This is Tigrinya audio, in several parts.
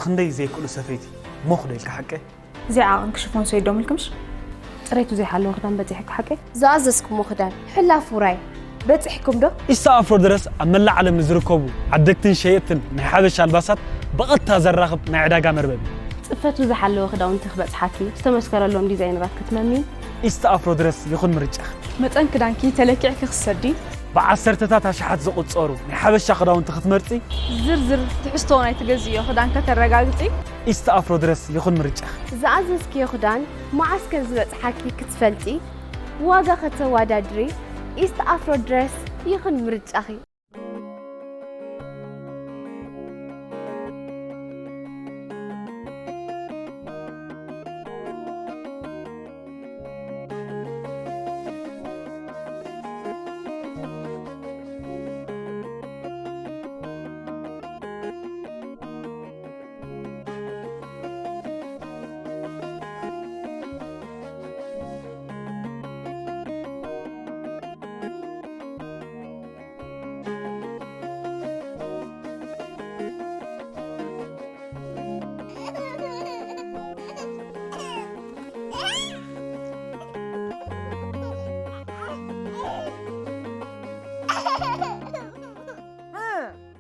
ክንደይ ዘይክእሉ ሰፈይቲ ሞኽ ዶ ኢልካ ሓቀ? እዚኣ ዓቐን ክሽፎን ሰይዶም ኢልክምሽ? ጽሬቱ ዘይሓለወ ክዳን በጺሕኪ ሓቀይ? ዝኣዘዝኩሞ ክዳን፣ ሕላፍ ውራይ፣ በጺሕኩም ዶ? ኢስታ ኣፍሮ ድረስ ኣብ መላእ ዓለም ንዝርከቡ ዓደግትን ሸየጥትን ናይ ሓበሻ ኣልባሳት ብቐጥታ ዘራኽብ ናይ ዕዳጋ መርበብ እዩ። ጽፈቱ ዝሓለወ ክዳውንቲ ክበጽሓኪ፣ ዝተመስከረሎም ዲዛይነራት ክትመምዪ፣ ኢስታ ኣፍሮ ድረስ ይኹን ምርጫኺ። መጠን ክዳንኪ ተለኪዕኪ ክትሰዲ፣ ብዓሰርተታት ኣሽሓት ዝቑጸሩ ናይ ሓበሻ ክዳውንቲ ክትመርጺ፣ ዝርዝር ትሕዝቶ ናይ ትገዝእዮ ክዳን ከተረጋግጺ፣ ኢስት ኣፍሮ ድረስ ይኹን ምርጫኺ። ዝኣዘዝክዮ ክዳን መዓስ ከም ዝበጽሓኪ ክትፈልጢ፣ ዋጋ ከተወዳድሪ፣ ኢስት ኣፍሮ ድረስ ይኹን ምርጫኺ።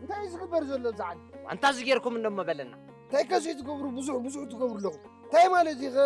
እንታይ እዩ ዝግበር ዘሎ ኣብዚ ዓዲ? ዋንታ እዚ ጌርኩም እንዶ እሞ በለና። እንታይ ከ ዘይትገብሩ ብዙሕ ብዙሕ ትገብሩ ኣለኹም። እንታይ ማለት እዩ ኸ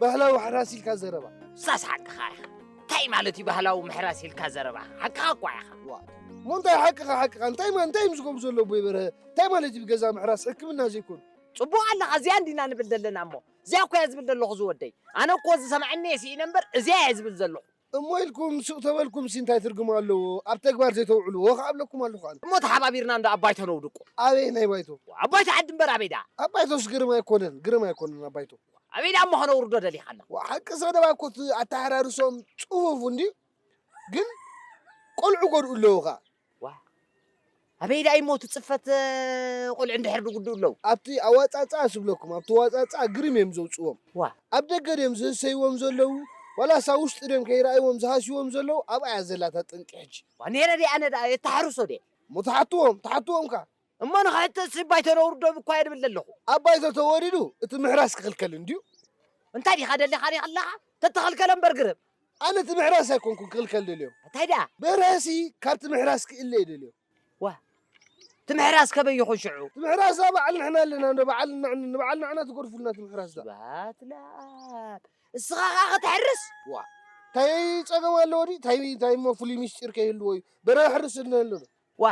ባህላዊ ሕራስ ኢልካ ዘረባ? እሳስ ሓቅኻ ኢኻ። እንታይ ማለት እዩ ባህላዊ ምሕራስ ኢልካ ዘረባ? ሓቅኻ እኳ ኢኻ። ዋ፣ እሞ እንታይ ሓቅኻ ሓቅኻ? እንታይ ማ እንታይ እዮም ዝገብሩ ዘለዉ ኣቦይ በርሀ? እንታይ ማለት እዩ ብገዛ ምሕራስ ሕክምና ዘይኮኑ? ጽቡቕ ኣለኻ፣ እዚኣ እንዲና ንብል ዘለና እሞ። እዚኣ እኮ እያ ዝብል ዘለኹ ዝወደይ። ኣነ እኮ ዝሰምዐኒ እየ ስኢነ እምበር እዚኣ እየ ዝብል ዘለኹ። እሞ ኢልኩም ሱቕ ተበልኩምሲ እንታይ ትርጉም ኣለዎ? ኣብ ተግባር ዘይተውዕልዎ ከኣ እብለኩም ኣለኹ ኣነ። እሞ ተሓባቢርና እንዳ ኣባይቶ ነውድቆ። ኣበየናይ ባይቶ? ኣባይቶ ዓዲ እምበር ኣበይ ደኣ? ኣባይቶስ ግርም ኣይኮነን፣ ግርም ኣይኮነን ኣባይቶ። ኣበይ ደኣ እሞ ከነውርዶ ደሊኻና? ዋ፣ ሓቂ ዘረባ እኮ እቲ ኣተሓራርሶም ጽፉፍ እንድዩ፣ ግን ቆልዑ ጎድኡ ኣለዉ ከኣ። ዋ፣ ኣበይ ደኣ ይሞቱ ጽፈት ቆልዑ እንድሕር ድጉድኡ ኣለዉ? ኣብቲ ኣዋጻጽኣ ስብለኩም፣ ኣብቲ ዋጻጽኣ ግርም እዮም ዘውጽዎም። ዋ። ኣብ ደገ ድዮም ዝህሰይዎም ዘለዉ፣ ዋላስ ኣብ ውሽጢ ድዮም ከይረኣይዎም ዝሃስይዎም ዘለዉ፣ ኣብኣ እያ ዘላታ ጠንቂ ሕጂ። ዋ፣ ነይረ ድየ ኣነ ደኣ የተሓርሶ ድየ? እሞ ትሓትዎም፣ ትሓትዎም ከኣ። እሞ ንኽሕተትሲ ባይቶ ነውርዶም እኳ እየ ድብል ዘለኹ። ኣብ ባይቶ ተወሪዱ እቲ ምሕራስ ክኽልከል እንድዩ። እንታይ ዲኻ ደሊኻ ዲኻ ኣለኻ? ተተኸልከለ እምበር ግርም። ኣነ እቲ ምሕራስ ኣይኮንኩን ክኽልከል ደልዮም። እንታይ ደኣ? በርሀሲ ካብቲ ምሕራስ ክእለ እየ ደልዮ። ዋ፣ እቲ ምሕራስ ከመይ ይኹን ሽዑ? እቲ ምሕራስ እዛ በዓል ንሕና ኣለና እንዶ በዓል ንዕ- ንበዓል ንዓና ትገርፉልና እቲ ምሕራስ እዛ። ስብሃት ለኣብ። እስኻ ኸኣ ከተሕርስ? ዋ፣ እንታይ ጸገም ኣለዎ ድዩ? እንታይ እንታይ እሞ ፍሉይ ምስጢር ከይህልዎ እዩ? በርሀ ሕርስ እንዶ ኣሎ ዶ? ዋ፣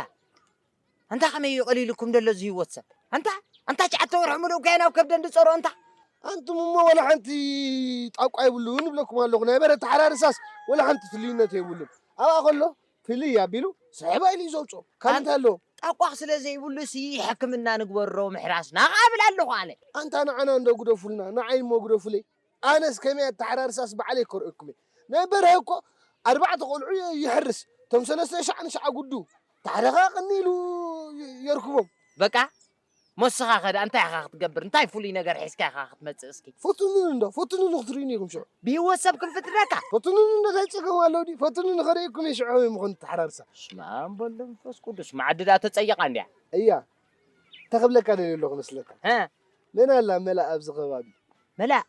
ኣንታ ከመይ እዩ ቀሊልኩም ደሎ እዚ ህይወት ሰብ? ኣንታ ኣንታ ትሽዓተ ወርሒ ሙሉእ እኮ እየ ናብ ከብደን ዝጸርኦ ኣንታ። ኣንቱም እሞ ወላ ሓንቲ ጣቋ የብሉን እብለኩም ኣለኹ። ናይ በረ ኣተሓራርሳስ ወላ ሓንቲ ፍልይነት የብሉን። ኣብኣ ከሎ ፍልይ ኣቢሉ ስሕባ ኢሉ እዩ ዘውጽኦ። ካልእ እንታይ ኣለዎ? ጣቋ ስለ ዘይብሉ ሲ ሕክምና ንግበሮ ምሕራስና ከኣ እብል ኣለኹ ኣነ። ኣንታ ንዓና እንዶ ግደፉልና፣ ንዓይ እሞ ግደፉለይ። ኣነስ ከመይ ኣተሓራርሳስ ባዕለይ ከርእየኩም እየ። ናይ በርሀ እኮ ኣርባዕተ ቆልዑ የ- የሕርስ። እቶም ሰለስተ ሻዕ ንሻዕ ጉዱ። ታሕደኻ ቅኒ ኢሉ የ- የርክቦም። በቃ ሞስኻ ኸ ደኣ እንታይ ኢኻ ክትገብር? እንታይ ፍሉይ ነገር ሒዝካ ኢኻ ክትመጽእ እስኪ? ፈትኑኒ እንዶ፣ ፈትኑኒ ክትርእዩኒ ኢኹም ሽዑ። ብህይወት ሰብ ክንፍትነካ? ፈትኑኒ እንዶ እንታይ ጸገም ኣለዎ ድዩ? ፈትኑኒ ከርእየኩም እየ ሽዑ ከመይ ምዃኑ ኣተሓራርሳ። በስመ ኣብ ወወልድ ወመንፈስ ቅዱስ። መዓዲ ደኣ ተጸይቓ እንድያ። እያ። እንታይ ክብለካ ደልየ ኣለኹ መስለካ? እ። መን ኣላ መላእ ኣብዚ ከባቢ? መላእ?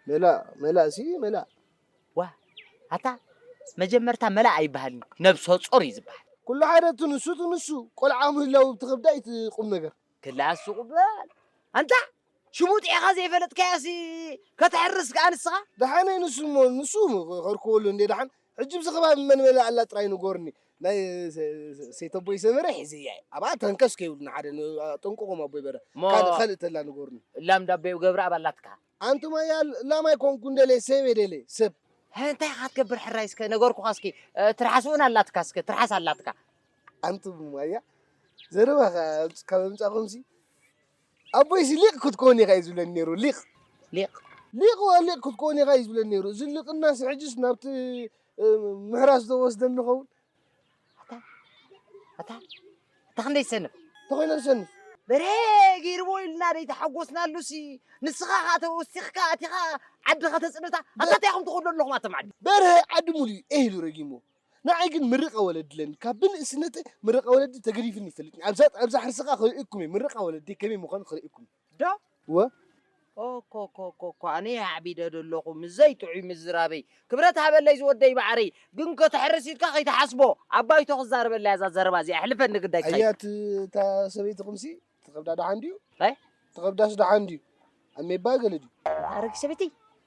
መላእ፣ መላእ ሲ መላእ። ዋ፣ ኣታ መጀመርታ መላእ ኣይበሃልን፣ ነብሰ ጾር እዩ ዝበሃል። ኩሉ ሓደ እቲ ንሱ እቲ ንሱ፣ ቆልዓ ምህላው እቲ ከብዳ እዩ እቲ ቁም ነገር። ክላእ ሱቕ በል። ኣንታ ሽሙ ጥዒኻ ዘይፈለጥካያሲ ከተሕርስ ከኣ ንስኻ? ደሓነይ ንሱ እሞ፣ ንሱ ከርክበሉ እንዴ ደሓን። ሕጂ ኣብዚ ከባቢ መን መላእ ኣላ ጥራይ ንገሩኒ። ናይ ሰ- ሰ- ሰይተቦይ ሰመረ ሒዘያ እየ። ኣብኣ ተንከስ ከይብሉ ንሓደ ን- ኣጠንቅቖም ኣቦይ በረ። እሞ ካልእ ካልእ ተላ ንገሩኒ። እላም ዳበዩ ገብረኣብ ኣላትካ? ኣንቱም ኣያ ላም ኣይኮንኩን ደልየ ሰብ እየ ደልየ ሰብ። ሀ፣ እንታይ ኢኻ ክትገብር ሕራይ እስከ ነገርኩኻ እስኪ። እ፣ ትርሓስ እውን ኣላትካ እስከ ትርሓስ ኣላትካ። ኣንቱም ኣያ ዘረባ ካብ ኣምጻኹምሲ ኣቦይሲ ሊቕ ክትኮን ኢኻ እዩ ዝብለኒ ነይሩ። ሊቕ ሊቕ ሊቕ ዋ ሊቕ ክትኮን ኢኻ እዩ ዝብለኒ ነይሩ። እዚ ሊቕናሲ ሕጅስ ናብቲ እ፣ ምሕራስ ዶ ወስደኒ ኸውን? ኣታ ኣታ ኣታ ክንደይ ሰንፍ ተኾይነ ዝሰንፍ በረ ገይርዎ ኢልና ደይተሓጎስናሉሲ ንስኻ ኸኣ ተወሲኽካ ኣቲኻ ዓድኻ ተጽንታ ኣታ እንታይ ኢኹም ትኸዱ ኣለኹም ኣቶም ዓዲ በርሀ ዓዲ ሙሉ እዩ ኤህ ኢሉ ረጊሞ ንዓይ ግን ምርቐ ወለዲ ኣለኒ። ካብ ብንእስነተይ ምርቐ ወለዲ ተገዲፉኒ ይፈልጥን። ኣብዛ ኣብዛ ሕርስኻ ክርእየኩም እየ። ምርቐ ወለዲ ከመይ ምዃኑ ክርእየኩም እየ። ዶ? እወ። ኦኮኮኮኮ፣ ኣነ ኣዕቢደ ደለኹ ምስዘይ ጥዑይ ምዝራበይ። ክብረት ሃበለይ ዝወደይ ማዓረይ። ግን ከተሕርስ ኢልካ ከይትሓስቦ። ኣብ ባይቶ ክዛረበላ እያ እዛ ዘረባ እዚኣ። ኣሕልፈኒ ግዳይ ክኸይድ። ኣያ እቲ እታ ሰበይትኹምሲ እቲ ከብዳ ደሓን ድዩ? ኣይ? እቲ ከብዳስ ደሓን ድዩ? ኣሜባ ገለ ድዩ? ኣረጊት ሰበይቲ?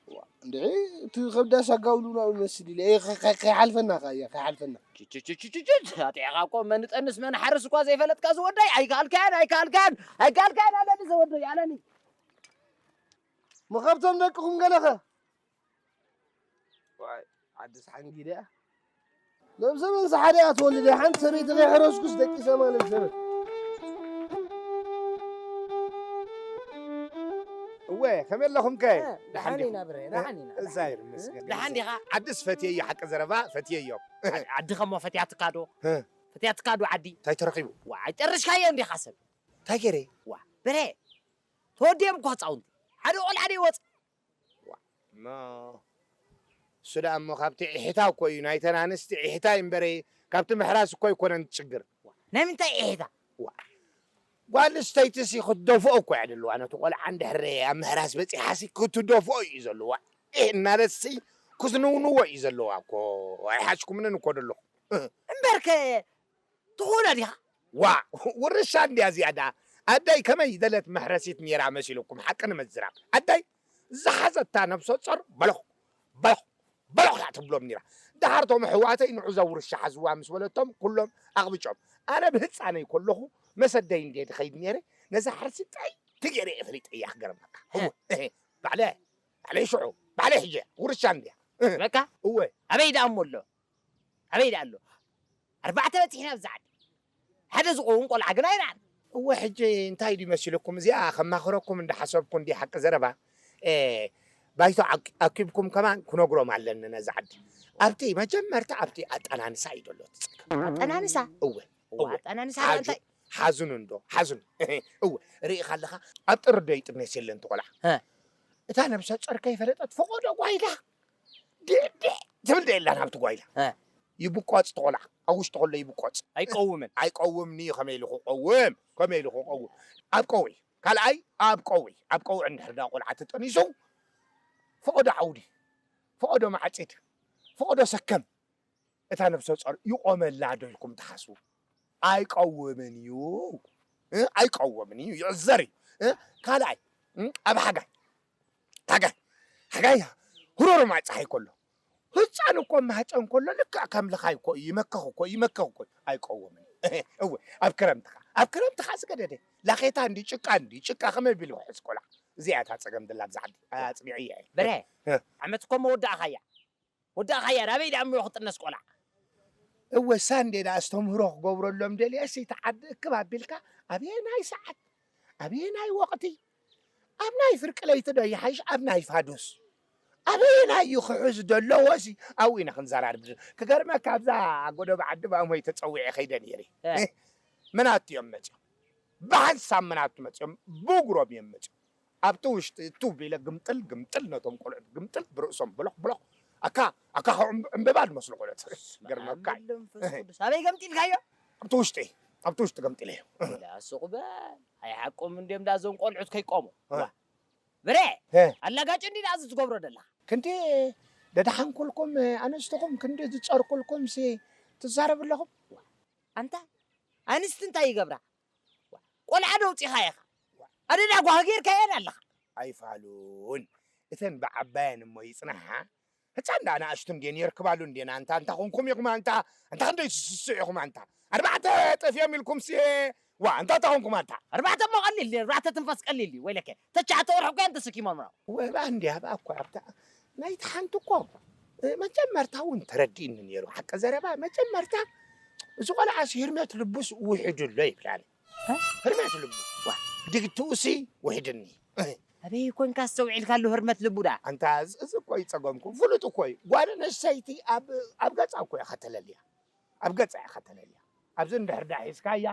ዋ፣ እንድዒ እቲ ከብዳስ ኣጋውሉ ናብኡ ይመስል ኢለ። ኤ፣ ከ-፣ ከ-፣ ከይሓልፈና ከኣ እያ፣ ከይሓልፈና። ችችችችችች፣ ኣጢዕኻ እኮ መን ጠንስ መን ሓርስ እኳ ዘይፈለጥካ ዝወደይ። ኣይከኣልካን፣ ኣይከኣልካን፣ ኣይከኣልካን ኣለኒ ዝወደይ፣ ኣለኒ። ምኸብቶም ደቅኹም ገለኸ? ዋይ፣ ዓድስ ሓንጊደ እያ። ነብሰ መንስ ሓደ እያ ትወልድ እያ። ሓንቲ ሰበይቲ ከይሕረስኩስ ደቂሰ ማለት ሰበ። እወ፣ ከመይ ኣለኹም ከ? እ፣ ደሓን ደሓን ዲኹም? ኢና ብረ፣ ደሓን ኢና። እግዝኣብሔር ይመስገን። ደሓን ዲኻ? ዓድስ ፈትየዮ፣ ሓቂ ዘረባ ፈትየዮ። ዓዲ ኸሞ ፈትያትካ ዶ? እ። ፈትያትካ ዶ ዓዲ? እንታይ ተረኺቡ? ዋይ፣ ጨርሽካዮ እንዲኻ ሰብ። እንታይ ገይረ? ዋ፣ በረ። ተወዲኦም እኮ ህፃውንቲ። ሓደ ቆልዓ ደይወፅ። ዋ፣ እሞ እሱ ደኣ እሞ ካብቲ ዒሕታ እኮ እዩ፣ ናይተን ኣንስቲ ዒሕታ እዩ እምበረ፣ ካብቲ ምሕራስ እኮ ኣይኮነን ችግር። ናይ ምንታይ ዒሕታ? ዋ፣ ጓል ኣንስተይትሲ ክትደፍኦ እኮ እያ ደለዋ፣ ነቲ ቆልዓ እንድሕር ኣብ ምሕራስ በፂሓሲ ክትደፍኦ እዩ ዘለዋ። ኢህ እናለሲ ክትንውንዎ እዩ ዘለዋ እኮ፣ ኣይሓሽኩምንን እኮ ደለኹ። እምበርከ ትኾና ዲኻ? ዋ፣ ውርሻ እንድያ እዚኣ ደኣ። ኣደይ ከመይ ደለት መሕረሲት ነይራ መሲልኩም፣ ሓቂ ንምዝራብ። ኣደይ ዝሓዘታ ነብሰ ጾር በሎኽ፣ በሎኽ፣ በሎኽ እያ ትብሎም ነይራ። ደሓር እቶም ኣሕዋተይ ንዑ እዛ ውርሻ ሓዝዋ ምስ በለቶም፣ ኩሎም ኣቕብጮም። ኣነ ብህጻነይ ከለኹ መሰደይ እንድየ ዝኸይድ ነይረ፣ ነዛ ሓርሲ ጥዕይቲ ገይረ እየ ፈሊጠያ ክገርመካ። እ። እወ፣ እህ፣ ባዕለ፣ ባዕለይ ሽዑ፣ ባዕለይ ሕጂ፣ ውርሻ እንድያ። እህ፣ በቃ? እወ። ኣበይ ደኣ እሞ ኣሎ? ኣበይ ደኣ ኣሎ? ኣርባዕተ በጺሕና ኣብዚ ዓዲ። ሓደ ዝኸውን ቆልዓ ግን ኣይረኣና። እወ፣ ሕጂ እንታይ ድዩ መሲልኩም? እዚኣ ከማኽረኩም እንዳሓሰብኩ እንዲ ሓቂ ዘረባ፣ እ፣ ባይቶ ዓቂ-፣ ኣኪብኩም ከማን ክነግሮም ኣለኒ ነዚ ዓዲ። ኣብቲ መጀመርታ ኣብቲ ኣጠናንሳ እዩ ዘሎ እቲ ጸገም። ኣጠናንሳ? እወ፣ እዋ፣ እወ። ኣጠናንሳ ሓዙ-፣ እንታይ? ሓዙን እንዶ፣ ሓዙን። እወ፣ ርኢኻ ኣለኻ? ኣብ ጥሪ ዶ ይጥነስ የለን እቲ ቆልዓ? እ። እታ ነብሰ ጾር ከይፈለጠት ፈቖዶ ጓይላ። ዲዕ ዲዕ ትብል ዶ የላን ኣብቲ ጓይላ? እ። ይብቆጽ እቲ ቆልዓ። ኣብ ውሽጢ ከሎ ይብቆጽ። ኣይቀውምን። ኣይቀውምን እዩ። ከመይ ኢሉ ክቀውም? ከመይ ኢሉ ክቀውም? ኣብ ቀውዒ። ካልኣይ ኣብ ቀውዒ። ኣብ ቀውዒ እንድሕር ደኣ ቆልዓ ተጠኒሱ፣ ፈቐዶ ዓውዲ፣ ፈቐዶ ማዕጺድ፣ ፈቐዶ ሰከም። እታ ነብሰ ጾር ይቆመላ ዶ ኢልኩም ትሓስቡ? ኣይቀውምን እዩ። እ? ኣይቀውምን እዩ። ይዕዘር እዩ። እ? ካልኣይ፣ እ? ኣብ ሓጋይ፣ ሓጋይ፣ ሓጋይ፣ ህሮሮ ማይ ጸሓይ ከሎ፣ ህጻን እኮ ማህጸን ከሎ ልክዕ ከም ልኻይ እኮ እዩ። ይመክኽ እኮ፣ ይመክኽ እኮ እዩ። ኣይቀውምን እዩ። እወ፣ ኣብ ክረምቲ ኸኣ፣ ኣብ ክረምቲ ኸኣ ዝገደደ ላኼታ እንዲ ጭቃ እንዲ ጭቃ ከመይ ቢሉ ክሕዝ ቆልዓ? እዚኣ እታ ጸገም ደላ ኣብዚ ዓዲ። ኣጽኒዐያ እየ። በረ፣ እ። ዓመት እኮ መወዳእኻያ። ወዳእኻያ፣ ናበይ ደኣ እሞ ክጥነስ ቆልዓ? እወ፣ ሳንዴ ደኣ ኣስተምህሮ ክገብረሎም ደልየሲ፣ እቲ ዓዲ እክብ ኣቢልካ፣ ኣበየናይ ሰዓት፣ ኣበየናይ ወቕቲ፣ ኣብ ናይ ፍርቂ ለይቲ ዶ ይሓይሽ፣ ኣብ ናይ ፋዱስ፣ ኣበየናይ እዩ ክሕዝ ደለዎሲ፣ ኣብኡ ኢና ክንዘራርብ። ክገርመካ፣ ኣብዛ ጎደቦ ዓዲ ባእሞይ ተጸዊዐ ከይደ ነይረ። እ። መናቱ እዮም መጺኦም። ብሓንሳብ መናቱ መጺኦም፣ ብእግሮም እዮም መጺኦም። ኣብቲ ውሽጢ እትው ኢለ ግምጥል ግምጥል ነቶም ቆልዑት ግምጥል ብርእሶም ብሎኽ ብሎኽ። ኣካ ኣካ ካብ ዕምብ-፣ ዕምበባ ዝመስሉ ቆልዑት። በስመ ኣብ ገርመካ እዩ። ወወልድ ወመንፈስ ቅዱስ። ኣበይ ገምጢልካዮ? ኣብቲ ውሽጢ፣ ኣብቲ ውሽጢ ገምጢለዮ። ላ ሱቕ በል። ኣይሓቆም እንድዮም ዳ እዞም ቆልዑት ከይቆሙ። እ። ዋ። ብሬ፣ እ። ኣላጋጭ እንዲ ዳ እዚ ትገብሮ ደለኻ? ክንዲ ደደሓንኩልኩም ኣነስትኹም ክንዲ ዝጸርኩልኩምሲ ትዛረቡ ኣለኹም? ኣንታ ኣንስቲ እንታይ ይገብራ? ቆልዓ ዶ ኣውጺኻ ኢኻ? ኣደዳ ጓህ ጌርካየን ኣለኻ። ኣይፋሉን። እተን ብዓባየን እሞ ይጽናሓ። ህጻን ደኣ ንኣሽቱ እንድየን የርክባሉ እንድየን። ኣንታ፣ ኣንታ ኾንኩም ኢኹም ኣንታ። ኣንታ ክንደይ ትስስዑ ኢኹም ኣንታ። ኣርባዕተ ጠፍዮም ኢልኩም ሲ-፣ ዋ፣ ኣንታ፣ ኣንታ ኾንኩም ኣንታ። ኣርባዕተ እሞ ቀሊል ድዩ? ኣርባዕተ ትንፋስ ቀሊል ድዩ? ወይለከ። ተቻተ ወርሒ እኮ እየን ተሰኪሞምና። ወባ እንድያ፣ ብኣ እኮ ኣብታ ናይቲ ሓንቲ እኮ፣ እ፣ መጀመርታ እውን ተረዲእኒ ነይሩ። ሓቂ ዘረባ፣ መጀመርታ እዚ ቆልዓስ ህርመት ልቡስ ውሒዱ ኣሎ ይብላኒ። እ? ህርመት ልቡ። ዋ። ድግትኡሲ ውሒድኒ። ኣበይ ኮንካ ኣስተውዒልካሉ ህርመት ልቡ ደኣ? ኣንታ፣ እዚ፣ እዚ እኮ እዩ ጸገምኩም። ፍሉጥ እኮ እዩ። ጓል ኣንስተይቲ ኣብ፣ ኣብ ገጻ እኮ እያ ከተለልያ። ኣብ ገጻ እያ ከተለልያ። ኣብዚ እንድሕር ደኣ ሒዝካያ፣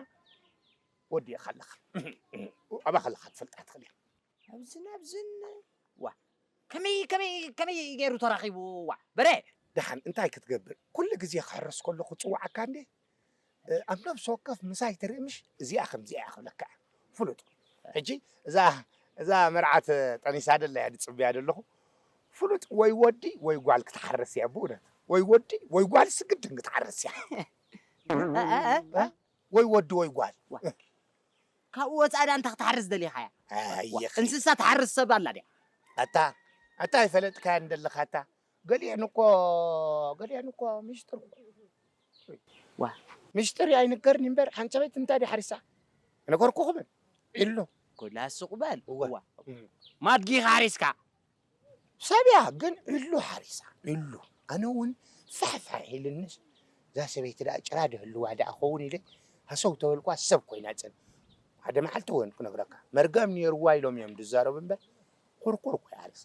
ወዲእኻ ኣለኻ። ኣባኻ ኣለኻ ትፈልጣ ትኽእል እያ። ኣብዝን ኣብዝን፣ ዋ፣ ከመይ፣ ከመይ፣ ከመይ ገይሩ ተራኺቡ? ዋ፣ በረ፣ ደሓን እንታይ ክትገብር? ኩሉ ግዜ ክሕረስ ከሎ ክጽውዓካ እንዴ? እ፣ ኣብ ነፍሲ ወከፍ ምሳይ ትርኢ ምሽ? እዚኣ ከምዚኣ እያ ክብለካ እያ። ፍሉጥ። ሕጂ እዛ፣ እዛ መርዓት ጠኒሳ ደላ እያ ድጽብያ ደለኹ። ፍሉጥ ወይ ወዲ ወይ ጓል ክትሓርስ እያ ብእውነት። ወይ ወዲ ወይ ጓል ስግድን ክትሓርስ እያ። እ፣ እ፣ እ፣ እ? ወይ ወዲ ወይ ጓል። ዋ። ካብኡ ወጻኢ ደኣ እንታይ ክትሓርስ ደሊኻ እያ? ኣየ፣ ዋ፣ እንስሳ ትሓርስ ሰብ ኣላ ድያ? ኣታ፣ ኣታ ኣይፈለጥካያን ደለኻ ኣታ። ገሊአን እኮ፣ ገሊአን እኮ ሚስጥር እኮ። ዋ። ሚስጥር ኣይንገርን እምበር፣ ሓንቲ ሰበይቲ እንታይ ድያ ሓሪሳ? ነገርኩኹም። ኢሉ። ኮላ ሱቕ በል። እወ። ዋ። እም። ማድጊ ሓሪስካ? ሰብ እያ ግን ዒሉ ሓሪሳ፣ ዒሉ። ኣነ እውን ፋሕፋሕ ኢልንስ፣ እዛ ሰበይቲ ደኣ ጭራ ድህልዋ ደኣ ኸውን ኢለ ሃሰው ተበልኳ፣ ሰብ ኮይና ጽን። ሓደ መዓልቲ እውን ክነግረካ፣ መርገም ነይርዋ ኢሎም እዮም ዝዛረቡ እምበር፣ ኩርኩር እኮ እያ ሓሪሳ።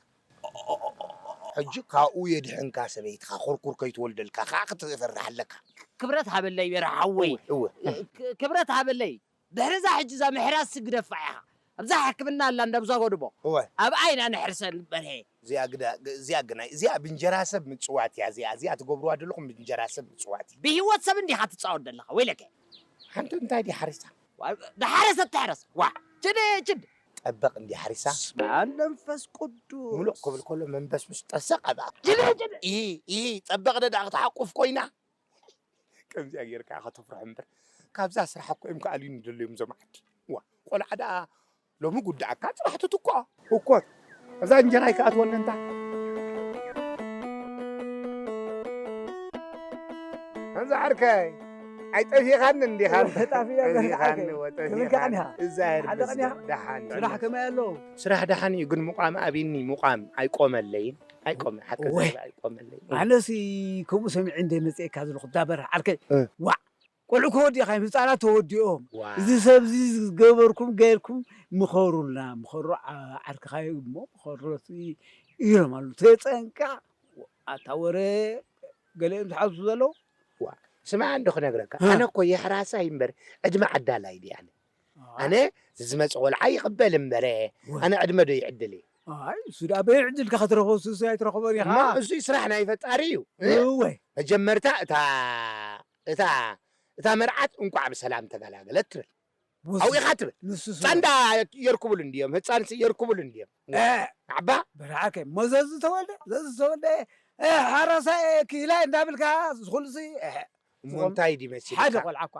ሕጂ ካብኡ የድሕንካ ሰበይትኻ፣ ኩርኩር ከይትወልደልካ ከዓ ክትፈርሕ ኣለካ። ክብረት ሃበለይ በርሃ ሓወይ። እወ፣ እወ። ክ-፣ ክብረት ሃበለይ። ድሕሪ እዛ ሕጂ እዛ ምሕራስ ግደፋ ኢኻ። ኣብዛ ሕክምና ኣላ እንዳ ብዛ ጎድቦ። እወ። ኣብኣ ኢና ንሕርሰን በርሄ። እዚኣ ግዳ-፣ እዚኣ ግናይ፣ እዚኣ ብእንጀራ ሰብ ምጽዋት እያ። እዚኣ፣ እዚኣ ትገብርዋ ዘለኹም ብእንጀራ ሰብ ምጽዋት እዩ። ብህይወት ሰብ እንዲኻ ትጻወት ዘለኻ፣ ወይለከ። ሓንቲ እንታይ ድያ ሓሪሳ? ዋ፣ ድሓረሰት ትሕረስ። ዋ፣ ችድ፣ ችድ። ጠበቕ እንዲ ሓሪሳ? በስመ ኣብ መንፈስ ቅዱስ። ሙሉእ ክብል ከሎ መንበስብስ ጠሰቕ ኣብኣ። ችድ፣ ችድ። ኢ፣ ኢ፣ ጠበቕ ደኣ ክትሓቁፍ ኮይና። ከምዚኣ ጌርካ ኢኻ ተፍርሖ እምበር፣ ካብዛ ስራሕ እኮ እዮም ክኣልዩኒ ደለዮም እዞም ዓዲ። ዋ፣ ቆልዓ ደኣ ሎሚ ጉዳእካ ጽባሕ ትትክኦ። እኮ፣ እዛ እንጀራይ ክኣትወኒ እንታ። ከምዚ ዓርከይ፣ ኣይጠፊኻኒ እንዲኻ። ጠፊኻ ጠፊኻ። ክብልካ ቀኒኻ። እዛ ሓደ ቀኒኻ። ደሓን እዩ። ስራሕ ከመይ ኣሎ? ስራሕ ደሓን እዩ፣ ግን ሙቓም ኣብኒ፣ ሙቓም ኣይቆመለይን። ኣይቆመ-፣ ሓቂ ወይ። ዘረባ ኣይቆመለይን። ኣነሲ ከምኡ ሰሚዐ እንደ መጽኤካ ዘለኹ፣ እዛ በርህ ዓርከይ። እ። ዋዕ! ቆልዑ ከወዲእኻ እዮም፣ ህፃናት ተወዲኦም። ዋው። እዚ ሰብ እዚ ዝገበርኩም ገይርኩም ምኸሩልና፣ ምኸሩ ዓ-፣ ዓርክኻ እሞ ምኸሩ ሲ-፣ ኢሎም ኣሉ። ተጸንቀቕ፣ ኣታ ወረ ገለ እዮም ዝሓስቡ ዘለዉ። ዋ፣ ስማዕ እንዶ ክነግረካ። እ። ኣነ እኮ የሕራሳይ እምበር ዕድመ ዓዳላይ ድየ ኣነ። ኣይ። ኣነ ዝመጽእ ቆልዓ ይቕበል እምበረ፣ ወይ። ኣነ ዕድመ ዶ ይዕድል እየ? ኣይ፣ እሱ ደኣ በየዕድልካ ክትረኽቦ፣ እሱ፣ እሱ ኣይትረኽቦን ኢኻ። እሞ እሱ ስራሕ ናይ ፈጣሪ እዩ። እ? እወ። መጀመርታ እታ፣ እታ፣ እታ መርዓት እንቋዕ ብሰላም ተገላገለት ትብል። ወስ-፣ ኣብኡ ኢኻ ትብል። ንሱ ስለ ጻንዳ የርክቡሉ እንድዮም፣ ህጻንሲ የርክቡሉ እንድዮም። እ። ዓባ? በርዓከ፣ ሞ ዘዚ ተወልደ፣ ዘዚ ተወልደ፣ እ፣ ሓረሳይ ክኢላይ እንዳብልካ፣ ዝኹልሲ፣ እ፣ እሞ ዝኹም-፣ እንታይ ድዩ መሲልካ? ሓደ ቆልዓ እኳ።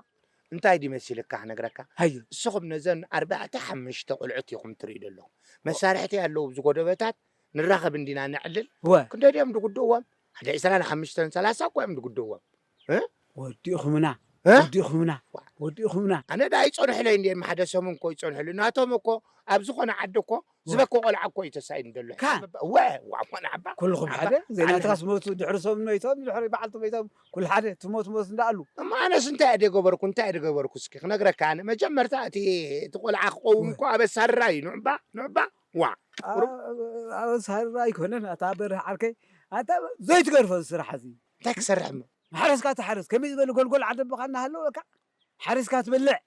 እንታይ ድዩ መሲልካ ክነግረካ? ሃየ። እስኹም ነዘን ኣርባዕተ ሓሙሽተ ቆልዑት ኢኹም ትርእዩ ዘለኹም። ወ- መሳርሕቲ ኣለዉ፣ ኣብዚ ጎደበታት ንራኸብ እንዲና ነዕልል። ወ- ክንደይ ድዮም ዝጉድእዎም? ሓደ ዕስራን ሓሙሽተን ሰላሳ እኮ እዮም ዝጉድእዎም። እ? ወዲእኹምና፣ እ? ወዲእኹምና፣ ወዲእኹምና። ኣነ ደኣ ይጸንሑለይ እንድዮም፣ ሓደ ሰሙን እኮ ይጸንሑሉ። ናቶም እኮ ኣብ ዝኾነ ዓዲ እኮ ዝበኮ ቆልዓ እኮ እዩ ተሳኢኑ ዘሎ። ካ? ወ-፣ ዋ፣ ኮነ ዓባ። ኩልኹም ዓባ። ሓደ፣ ዘይናትካስ ኣነ ሞቱ፣ ድሕሪ ሰሙን መይቶም፣ ድሕሪ በዓልቲ መይቶም፣ ኩሉ ሓደ፣ ትሞት ሞት እንዳኣሉ። እማ ኣነስ እንታይ እየ ደገበርኩ፣ እንታይ እየ ደገበርኩ? እስኪ ክነግረካ ኣነ። መጀመርታ እቲ፣ እቲ ቆልዓ ክኸውን ወ- እኮ ኣበሳ ርራ እዩ። ንዑባ፣ ንዑባ። ዋ። ቁሩብ። ኣ-፣ ኣበሳ ርራ ኣይኮነን፣ ኣታ በርህ ዓርከይ። ኣታ ዘይትገርፎ ስራሕ እዚ። እንታይ ክሰርሕ እሞ? ሓረስካ ትሓርስ፣ ከመይ ዝበለ ጎልጎል ዓደቦኻ እናሃለወካ፣ ሓሪስካ ትበልዕ።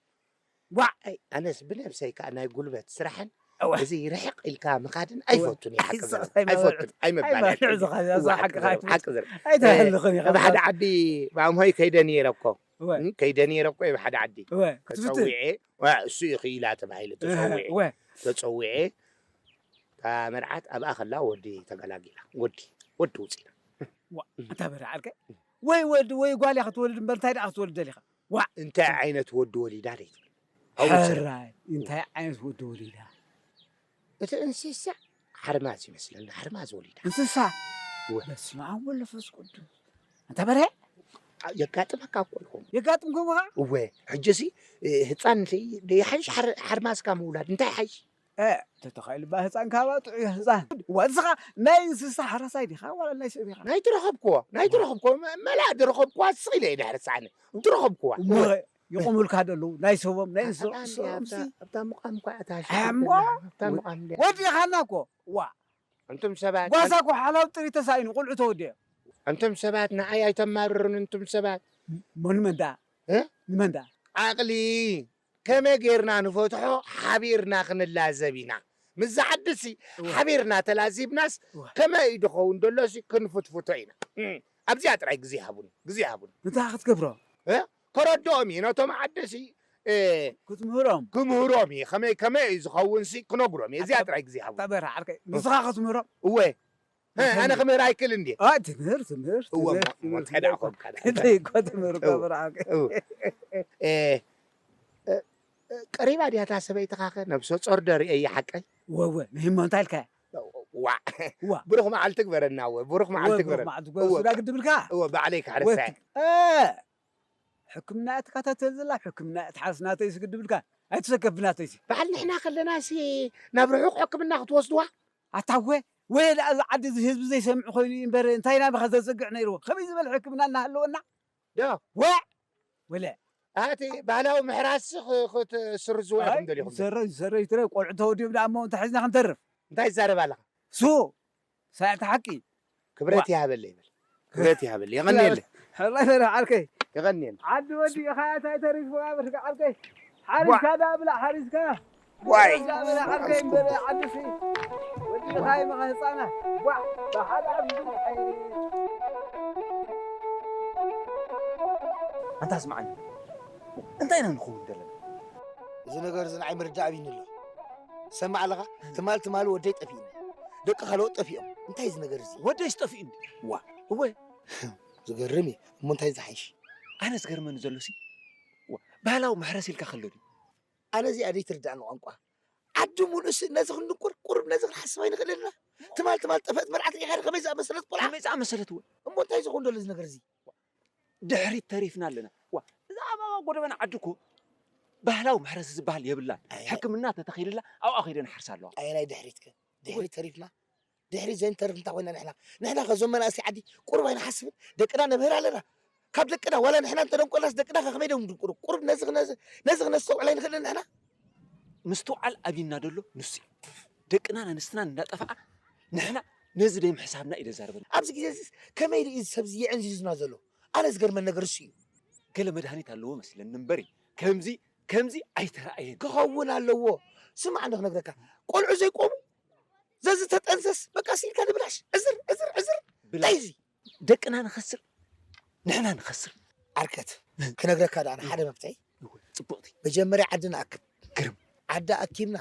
ዋዕ! ኣይ፣ ኣነስ ብነብሰይ ከኣ ናይ ጉልበት ስራሕን እወ። እዚ ርሕቕ ኢልካ ምኻድን እወ። ኣይፈቱን እየ፣ ሓቂ ኣይሰ-፣ ዘረባ። ኣይመርዕን። ኣይፈቱን፣ ኣይመባልዕን። ኣይመርዕን፣ ዝኻ-፣ ዝኻ እወ፣ ሓቂ ሓቂ ዘረባ፣ ዘረባ። ሓቂ ዘረባ። ኣይተሃልኽን ኢኻ፣ እወ፣ ኣብ ሓደ ዝኻ-፣ ዓዲ፣ ኣብ ሆይ ከይደ ነይረ እኮ። እወ። እም፣ ከይደ ነይረ እኮ፣ ኣብ ሓደ ዓዲ። እወ፣ ክትፍትን። ተጸዊዐ፣ እወ፣ እሱ እዩ ክኢላ ተባሂሉ እህ፣ ተጸዊዐ። እወ። ተጸዊዐ፣ እታ መርዓት ኣብኣ ከላ ወዲ ተገላጊላ። ወዲ፣ ወዲ ውጺና። ዋ፣ ኣታ በርህ ዓርከይ። ወይ ወዲ ወይ ጓል እያ ክትወልድ እምበር፣ እንታይ ደኣ ክትወልድ ደሊኻ? ዋዕ! እንታይ ዓይነት ወዲ ወሊዳ ደይ ትብል? ኣብኡ ስረ-፣ ሕራይ፣ እንታይ ዓይነት ወዲ ወሊዳ? እቲ እንስሳ ሓርማዝ ይመስለኒ፣ ሓርማዝ ወሊዳ። እንስሳ? እወ። በስመ ኣብ ወወልድ ወመንፈስ ቅዱስ። ኣንታ በርሀ? የጋጥመካ እኮ ይኸውን። የጋጥምኩም ኸዓ? እወ፣ ሕጂሲ፣ እ፣ ህፃን ደይ-፣ ደይሓይሽ ሓር-፣ ሓርማዝካ ምውላድ፣ እንታይ ሓይሽ? እ፣ ተተኻኢሉ እባ ህፃን ካባ ጥዑይ ህፃን። ዋ፣ ንስኻ ናይ እንስሳ ሓራሳይ ዲኻ ዋላ ናይ ሰብ ኢኻ? ናይ ትረኸብክዎ፣ ናይ ትረኸብክዎ፣ መ-፣ መላእ ዝረኸብክዋ ስቕ ኢለ እየ ድሕሪ ሳዕኒ። ትረኸብክዋ። እሞ ይቑሙልካ ደለዉ፣ ናይ ሰቦም፣ ናይ እንስሳ-፣ ኣታ እንዲያ፣ ሰቦም ኣብታ፣ ሲ-፣ ኣብታ ምቋም እኳ ኣታ ኣሞ፣ ኣብታ ምቋም እንዲያ። ወዲእኻና እኮ፣ ዋ። ኣንቱም ሰባት፣ ጓሳ እኮ ሓላው ጥሪት ተሳኢኑ፣ ቁልዑ ተወዲኦም። ኣንቱም ሰባት፣ ንዓይ ኣይተማርሩን፣ ኣንቱም ሰባት። መን፣ መን ደኣ? እ? ንመን ደኣ? ዓቕሊ ከመይ ጌርና ንፈትሖ ሓቢርና ክንላዘብ ኢና። ምስዛ ዓድሲ እወ። ሓቢርና ተላዚብናስ እወ። ከመይ እዩ ድኸውን ደሎሲ ክንፍትፍቶ ኢና። እም፣ ኣብዚኣ ጥራይ ግዜ ሃቡኒ፣ ግዜ ሃቡኒ። እንታይ ክትገብሮ? እ? ከረድኦም እየ፣ ነቶም ዓደሲ፣ እ፣ ክትምህሮም። ክምህሮም እየ፣ ከመይ ከመይ እዩ ዝኸውን ሲ ክነግሮም እየ። እዚኣ ጥራይ ግዜ ሃቡኒ። ኣታ በርሃ ዓርከይ፣ ንስኻ ክትምህሮም? እወ። እ፣ ኣነ ክምህር ኣይክእል እንዴ? ኣ፣ ትምህር፣ ትምህር፣ እወ፣ ትምህር፣ ሞ-፣ ሞ-፣ ትምህር። እንታይ ደኣ ኮንካ ደኣ? እንታይ እኮ ትምህር እኮ እወ። በርሃ ዓርከይ። እወ። እ፣ እ፣ እ፣ ቀሪባ ድያ እታ ሰበይትኻ ከ? ነብሰ ጾር ዶ ርእየ ሓቀይ? እወ፣ እወ፣ ንህሞ እንታይ ኢልካ? ዋዕ። ዋ። ብሩኽ መዓልቲ ግበረና፣ እወ፣ ብሩኽ መዓልቲ እወ፣ ብሩኽ ግበረና። መዓልቲ ግበረና። እወ። ሱዳ ግድብልካ? እወ፣ ባዕለይ ክሓርሳ ወት-፣ እየ። እ፣ ሕክምና እያ ትከታተል ዘላ፣ ሕክምና እያ ትሓርስ ናተይሲ ግድብልካ። ኣይትሰከፍ ብናተይሲ። በዓል ንሕና ከለናሲ ናብ ርሑቕ ሕክምና ክትወስድዋ? ኣታ እወ፣ ወይ ደኣ እዚ ዓዲ እዚ ህዝቢ ዘይሰምዕ ኮይኑ እዩ እምበር እንታይ ናብኻ ዘጽግዕ ነይርዎ? ከመይ ዝበለ ሕክምና እናሃለወና? ዶ? ወዕ! ወለ። ኣቲ ባህላዊ ምሕራስ ኽ-፣ ክትስርዝዎ ኢኹም ኣይ፣ ደሊኹም። ይሰረዝ፣ ይሰረዝ፣ ይትረፍ። ቆልዑ ተወዲኦም ደኣ እሞ እንታይ ሒዝና ክንተርፍ? እንታይ ትዛረብ ኣለኻ? ሱ! ሳያት ሓቂ። ክብረት ዋ። ይሃበለይ ይብል። ክብረት ይሃበለይ። የቐንየለይ። ሕራይ በርሃ ዓርከይ። የቐንየለይ። ዓዲ ወዲእኻ እንታይ ተሪፉ ኣብርካ ዓርከይ? ሓሪስካ ደኣ ብላ፣ ሓሪስካ። ዋይ። ሓሪስካ ብላ ዓርከይ እምበር ዓድሲ። ወዲእኻ ይመኻ ህፃና። ዋ፣ ብሓደ ኣብ ምድሪ ኣይ-፣ ኣንታ ስምዓኒ። እንታይ ኢና ንኸውን ዘለና? እዚ ነገር እዚ ንዓይ ምርዳእ ኣብይኒ ኣሎ። ትሰምዕ ኣለኻ? ትማል ትማሊ ወደይ ጠፊእኒ። ደቂ ካልኦት ጠፊኦም። እንታይ እዚ ነገር እዚ? ወደይስ ጠፊኡኒ? ዋ፣ እወ። ዝገርም እዩ። እሞ እንታይ ዝሓይሽ? ኣነ ዝገርመኒ ዘሎሲ፣ ዋ፣ ባህላዊ መሕረስ ኢልካ ከሎ ድዩ? ኣነ እዚኣ ደይትርዳእኒ ቋንቋ። ዓዲ ሙሉእሲ ነዚ ክንድንቁር፣ ቁሩብ ነዚ ክንሓስብ ኣይንኽእልን ኢና? ትማል ትማል ጠፈእት መርዓት ርኢኻ ዶ ከመይ ዝኣመሰለት ቆልዓ? ከመይ ዝኣመሰለት እወ። እሞ እንታይ ዝኸውን ዘሎ እዚ ነገር እዚ? ድሕሪት ተሪፍና ኣለና። ዋ፣ እዛ ኣባባ ጎደበና ዓዲ እኮ ባህላዊ መሕረሲ ዝበሃል የብላን። ኣይ። ሕክምና ተተኺልላ ኣብኣ ከይደን ሓርሳ ኣለዋ። ኣየናይ ድሕሪት ከ? ድሕሪት ተሪፍና? ድሕሪት ዘይንተርፍ እንታይ ኮይና ንሕና? ንሕና ከ እዞም መናእሰይ ዓዲ ቁሩብ ኣይንሓስብን? ደቅና ነምህር ኣለና። ካብ ደቅና ዋላ ንሕና እንተደንቆልናስ ደቅና ከ ከመይ ደም ድንቁሩ? ቁሩብ ነዚ ክነ-፣ ነዚ ክነስተውዕል ኣይንኽእልን ንሕና? ምስትውዓል ኣብይና ደሎ ንሱ እዩ። ደቅናን ኣንስትናን እንዳጠፍኣ ንሕና ነዚ ደይምሕሳብና እዩ ዘዛርበና። ኣብዚ ግዜ እዚስ ከመይ ኢሉ እዩ እዚ ሰብ እዚ የዕንዚዙና ዘሎ? ኣነ ዝገርመኒ ነገር እሱ እዩ። ገለ መድሃኒት ኣለዎ መስለኒ እምበር ከምዚ፣ ከምዚ ኣይተራእየን። ክኸውን ኣለዎ። ስማዕ እንዶ ክነግረካ። ቆልዑ ዘይቆሙ ዘዝተጠንሰስ በቃ ሲልካ ንብላሽ ዕዝር ዕዝር ዕዝር። ብላሽ። እንታይ እዚ? ደቅና ንኸስር፣ ንሕና ንኸስር። ዓርከት፣ ክነግረካ ደኣ ሓደ መፍትሒ። እወ፣ ጽቡቕቲ። መጀመርያ ዓዲ ንኣክብ። ግርም። ዓዲ ኣኪብና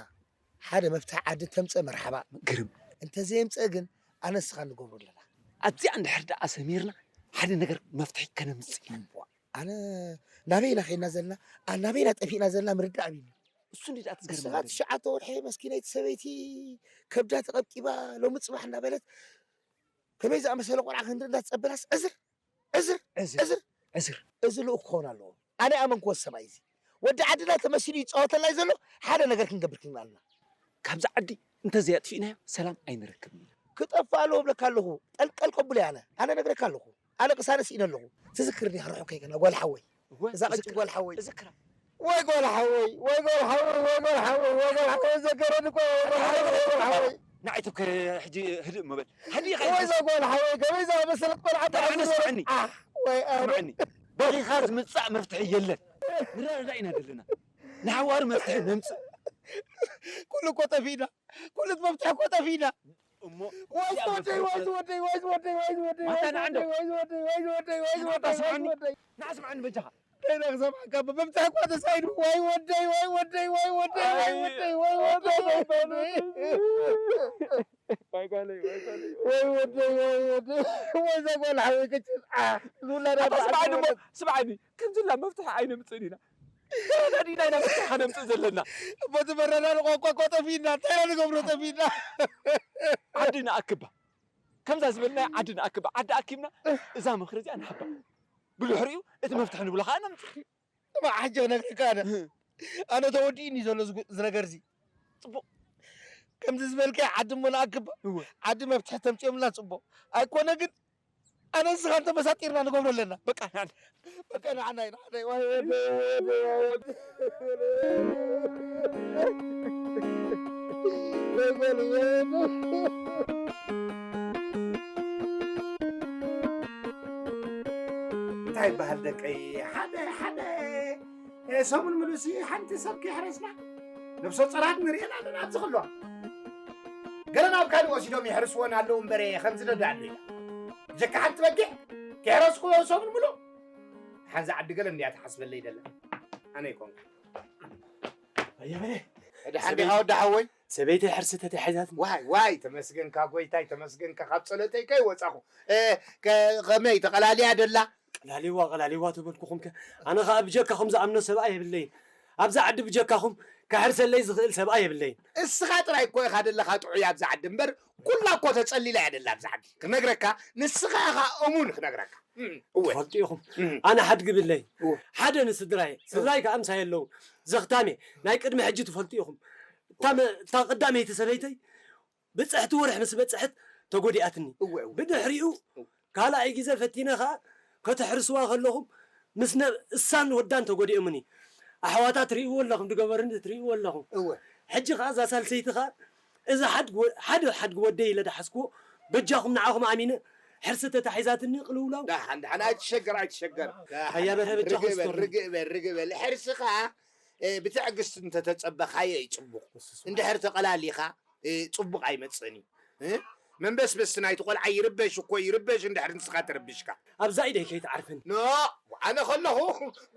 ሓደ መፍትሒ ዓዲ ተምጽእ መርሓባ። ግርም። እንተዘየምጽእ ግን ኣነ ንስኻ ንገብሮ ኣለና። ኣብዚኣ እንድሕር ደኣ ሰሚርና ሓደ ነገር መፍትሒ ከነምጽእ ኢና። እምቧ፣ ኣነ ናበይና ኸይድና ዘለና? ኣ፣ ናበይና ጠፊእና ዘለና ምርዳእ ኣብይኒ። እሱ እንዲ ደኣ ትዝገርም ንስኻ ነገር። ትሽዓተ ወርሒ መስኪነይቲ ሰበይቲ ከብዳ ተቐብቂባ ሎሚ ጽባሕ እናበለት ከመይ ዝኣመሰለ ቆልዓ ክንርኢ እንዳትጸበላስ ዕዝር፣ ዕዝር፣ ዕዝር፣ ዕዝር። ዕዝር። እዚ ልኡኽ ክኸውን ኣለዎ። ኣነ ኣመንክዎ ሰብኣይ እዚ። ወዲ ዓድና ተመሲሉ ይጻወተልና እዩ ዘሎ፣ ሓደ ነገር ክንገብር ክግን ኣለና። ካብዚ ዓዲ እንተዘይኣጥፊእናዮ ሰላም ኣይንረክብን ኢና። ክጠፍእ ኣለዎ እብለካ ኣለኹ። ጠልጠል ቀቡለ ኣነ። ኣነ ነግረካ ኣለኹ። ኣነ ቅሳነ ስኢነ ኣለኹ። ትዝክር ዲኻ ርሑቕ ከይከና ጓል ሓወይ? እወ፣ እዛ ቀጭን እዝክራ፣ ጓል ሓወይ። እዝክራ። ወይ ጓል ሓወይ፣ ወይ ጓል ሓወይ፣ ወይ ጓል ሓወይ፣ ወይ ጓል ሓወይ፣ ዘገረኒ እኮ፣ ወይ ጓል ሓወይ፣ ወይ ጓል ሓወይ። ንዓይ ተኮ ሕጂ ህድእ ምበል። ሃዲኻ ወይ ኢልካ እዛ ጓል ሓወይ፣ ከመይ ዝኣመሰለት ቆልዓ ኣነ ትሓዝን ስምዐኒ። ኣሕ፣ ወይ ኣነ። ስምዐኒ። በኺኻ ዝምጻእ መፍትሒ የለን። ንረዳዳእ ኢና ዘለና። ንሓዋሩ መፍትሒ ነምጽእ። ኩሉ እኮ ጠፊእና። ኩሉ መፍትሒ እኮ ጠፊእና። እሞ ወይ እዚኣ ዝወደይ፣ መፍትሒ ወይ ዝወደይ፣ ወይ ዝወደይ፣ ወይ ዝወደይ፣ ወይ ማታ ንዓ እንዶ። ዝወደይ፣ ወይ ዝወደይ፣ ወይ ዝወደይ፣ ወይ ዝወደይ፣ ወይ ዝወደይ። ንዓ ስምዓኒ በጃኻ። ከይዳ ክሰምዓካ፣ ብብትሒ እኳ ተሳኢኑ። ወይ ወደይ፣ ወይ ወደይ፣ ወይ ወደይ፣ ወይ ኣይ። ወደይ፣ ወይ ወደይ፣ ወይ ወደይ። ወይ ጓለይ፣ ወይ ጓለይ። ወይ ወደይ፣ ወይ ወደይ። ወይ እዛ ጓል ሓወይ ክችን። ኣ፣ ዝብላ ኣታ ዳርጋ ስምዓኒ እሞ፣ ዓዲ ስምዓኒ። ከምዚ ኢልና መፍትሒ ኣይነምጽእን ኢና። ተረዳዲእና ኢና መፍትሒ ከነምጽእ ዘለና። በቲ መረዳድ ቋንቋ እኮ ጠፊእና። እንታይ ኢና ንገብሮ ጠፊእና? ዓዲ ንኣክባ። ከምዛ ዝበልናያ ዓዲ ንኣክባ። ዓዲ ኣኪብና እዛ ምኽሪ እዚኣ ንሃባ። ብድሕሪኡ እቲ መፍትሒ ንብሎ ኸኣ ነምጽእ። እማ ሕጂ ክነግረካ ኣነ። ኣነ ተወዲእኒ ዘሎ ዝጉ-፣ እዚ ነገር እዚ። ጽቡቕ። ከምዚ ዝበልካዮ ዓዲ እሞ ንኣክባ። እወ። ዓዲ መፍትሒ ተምጽኦምልና ጽቡቕ። ኣይኮነ ግን ኣነ ንስኻን ተመሳጢርና ንገብሮ ኣለና። በቃ፣ ንዓና። በቃ፣ ንዓና፣ ንዓና። ዋይ፣ ዋይ፣ ዋይ፣ ዋይ፣ ዋይ፣ ዋይ። እንታይ ይበሃል ደቀይ? ሓደ፣ ሓደ፣ እ፣ ሰሙን ምሉእሲ ሓንቲ ሰብ ከይሕረስና ነብሰ ጾራት ንርእየን ኣለና ኣብዚ ክልዋ። ገለ ናብ ካልእ ወሲዶም የሕርስወን ኣለዉ እምበረ፣ ከምዚ ነዶ ኣሎ ኢላ። ብጀካ ሓንቲ በጊዕ ክሕረስኩ ሰሙን ምሉእ ሓንዚ ዓዲ ገለ እንድያ ትሓስበለይ ደላ። ኣነ ይኮንኩ። ኣየበለ። ደሓን ዲኻ ወዲ ሓወይ? ሰበይተይ ሕርሲ ተታሒዛትኒ። ዋይ ዋይ፣ ተመስገንካ ጎይታይ፣ ተመስገንካ፣ ካብ ጸሎተይ ከይወጻኹ። እ፣ ከ-፣ ከመይ ተቐላልያ ደላ? ቀላሊዋ፣ ቀላሊዋ ተበልኩኹም ከ። ኣነ ኸኣ ብጀካኹም ዝኣምኖ ሰብኣይ የብለይን። ኣብዛ ዓዲ ብጀካኹም ከሕርሰለይ ዝኽእል ሰብኣይ የብለይን። እስኻ ጥራይ እኮ ኢኻ ደለኻ ጥዑይ ኣብዛ ዓዲ እምበር፣ ኩላ እኮ ተጸሊላ እያ ደላ ኣብዛ ዓዲ። ክነግረካ፣ ንስኻ ኢኻ እሙን ክነግረካ። እም፣ እወ። ትፈልጡ ኢኹም። እም። ኣነ ሓድጊ ብለይ። እወ። ሓደ ንስድራይ፣ ስድራይ ከኣ ምሳይ ኣለዉ። ዘኽታሜ፣ ናይ ቅድሚ ሕጂ ትፈልጡ ኢኹም። እታ መ-፣ እታ ቀዳመይቲ ሰበይተይ ብጽሕቲ ወርሒ ምስ በጽሐት ተጎዲኣትኒ። እወ፣ እወ። ብድሕሪኡ እወ። ካልኣይ ግዜ ፈቲነ ኸኣ ከተሕርስዋ ከለኹም ምስ ነ-፣ እሳን ወዳን ተጎዲኦምኒ። ኣሕዋታ ትርእይዎ ኣለኹም፣ ዝገበርኒ ትርእይዎ ኣለኹም። እወ። ሕጂ ኸኣ እዛ ሳልሰይቲ ኸኣ እዛ ሓድጊ ወ-፣ ሓደ ሓድጊ ወደይ ኢለ ዝሓዝክዎ በጃኹም ንዓኹም ኣሚነ ሕርሲ ተታሒዛትኒ ቅልውላው። ደሓን፣ ደሓን፣ ኣይትሸገር፣ ኣይትሸገር። ደሓን፣ ኣያ በርሀ ደሓን። በጃኹም ርግእ በል፣ ስትወርኒ። ርግእ በል፣ ርግእ በል። ሕርሲ ኸኣ፣ እ፣ ብትዕግስቲ እንተተጸበኻዮ እዩ ጽቡቕ። እሱ፣ እሱ። እንድሕር ተቐላሊኻ፣ እ፣ ጽቡቕ ኣይመጽእን እዩ። እ? መንበስበስቲ ናይቲ ቆልዓ ይርበሽ እኮ፣ ይርበሽ እንድሕር ንስኻ ተረቢሽካ። ኣብዛ ኢደይ ከይትዓርፈኒ። ኖ፣ ኣነ ከለኹ፣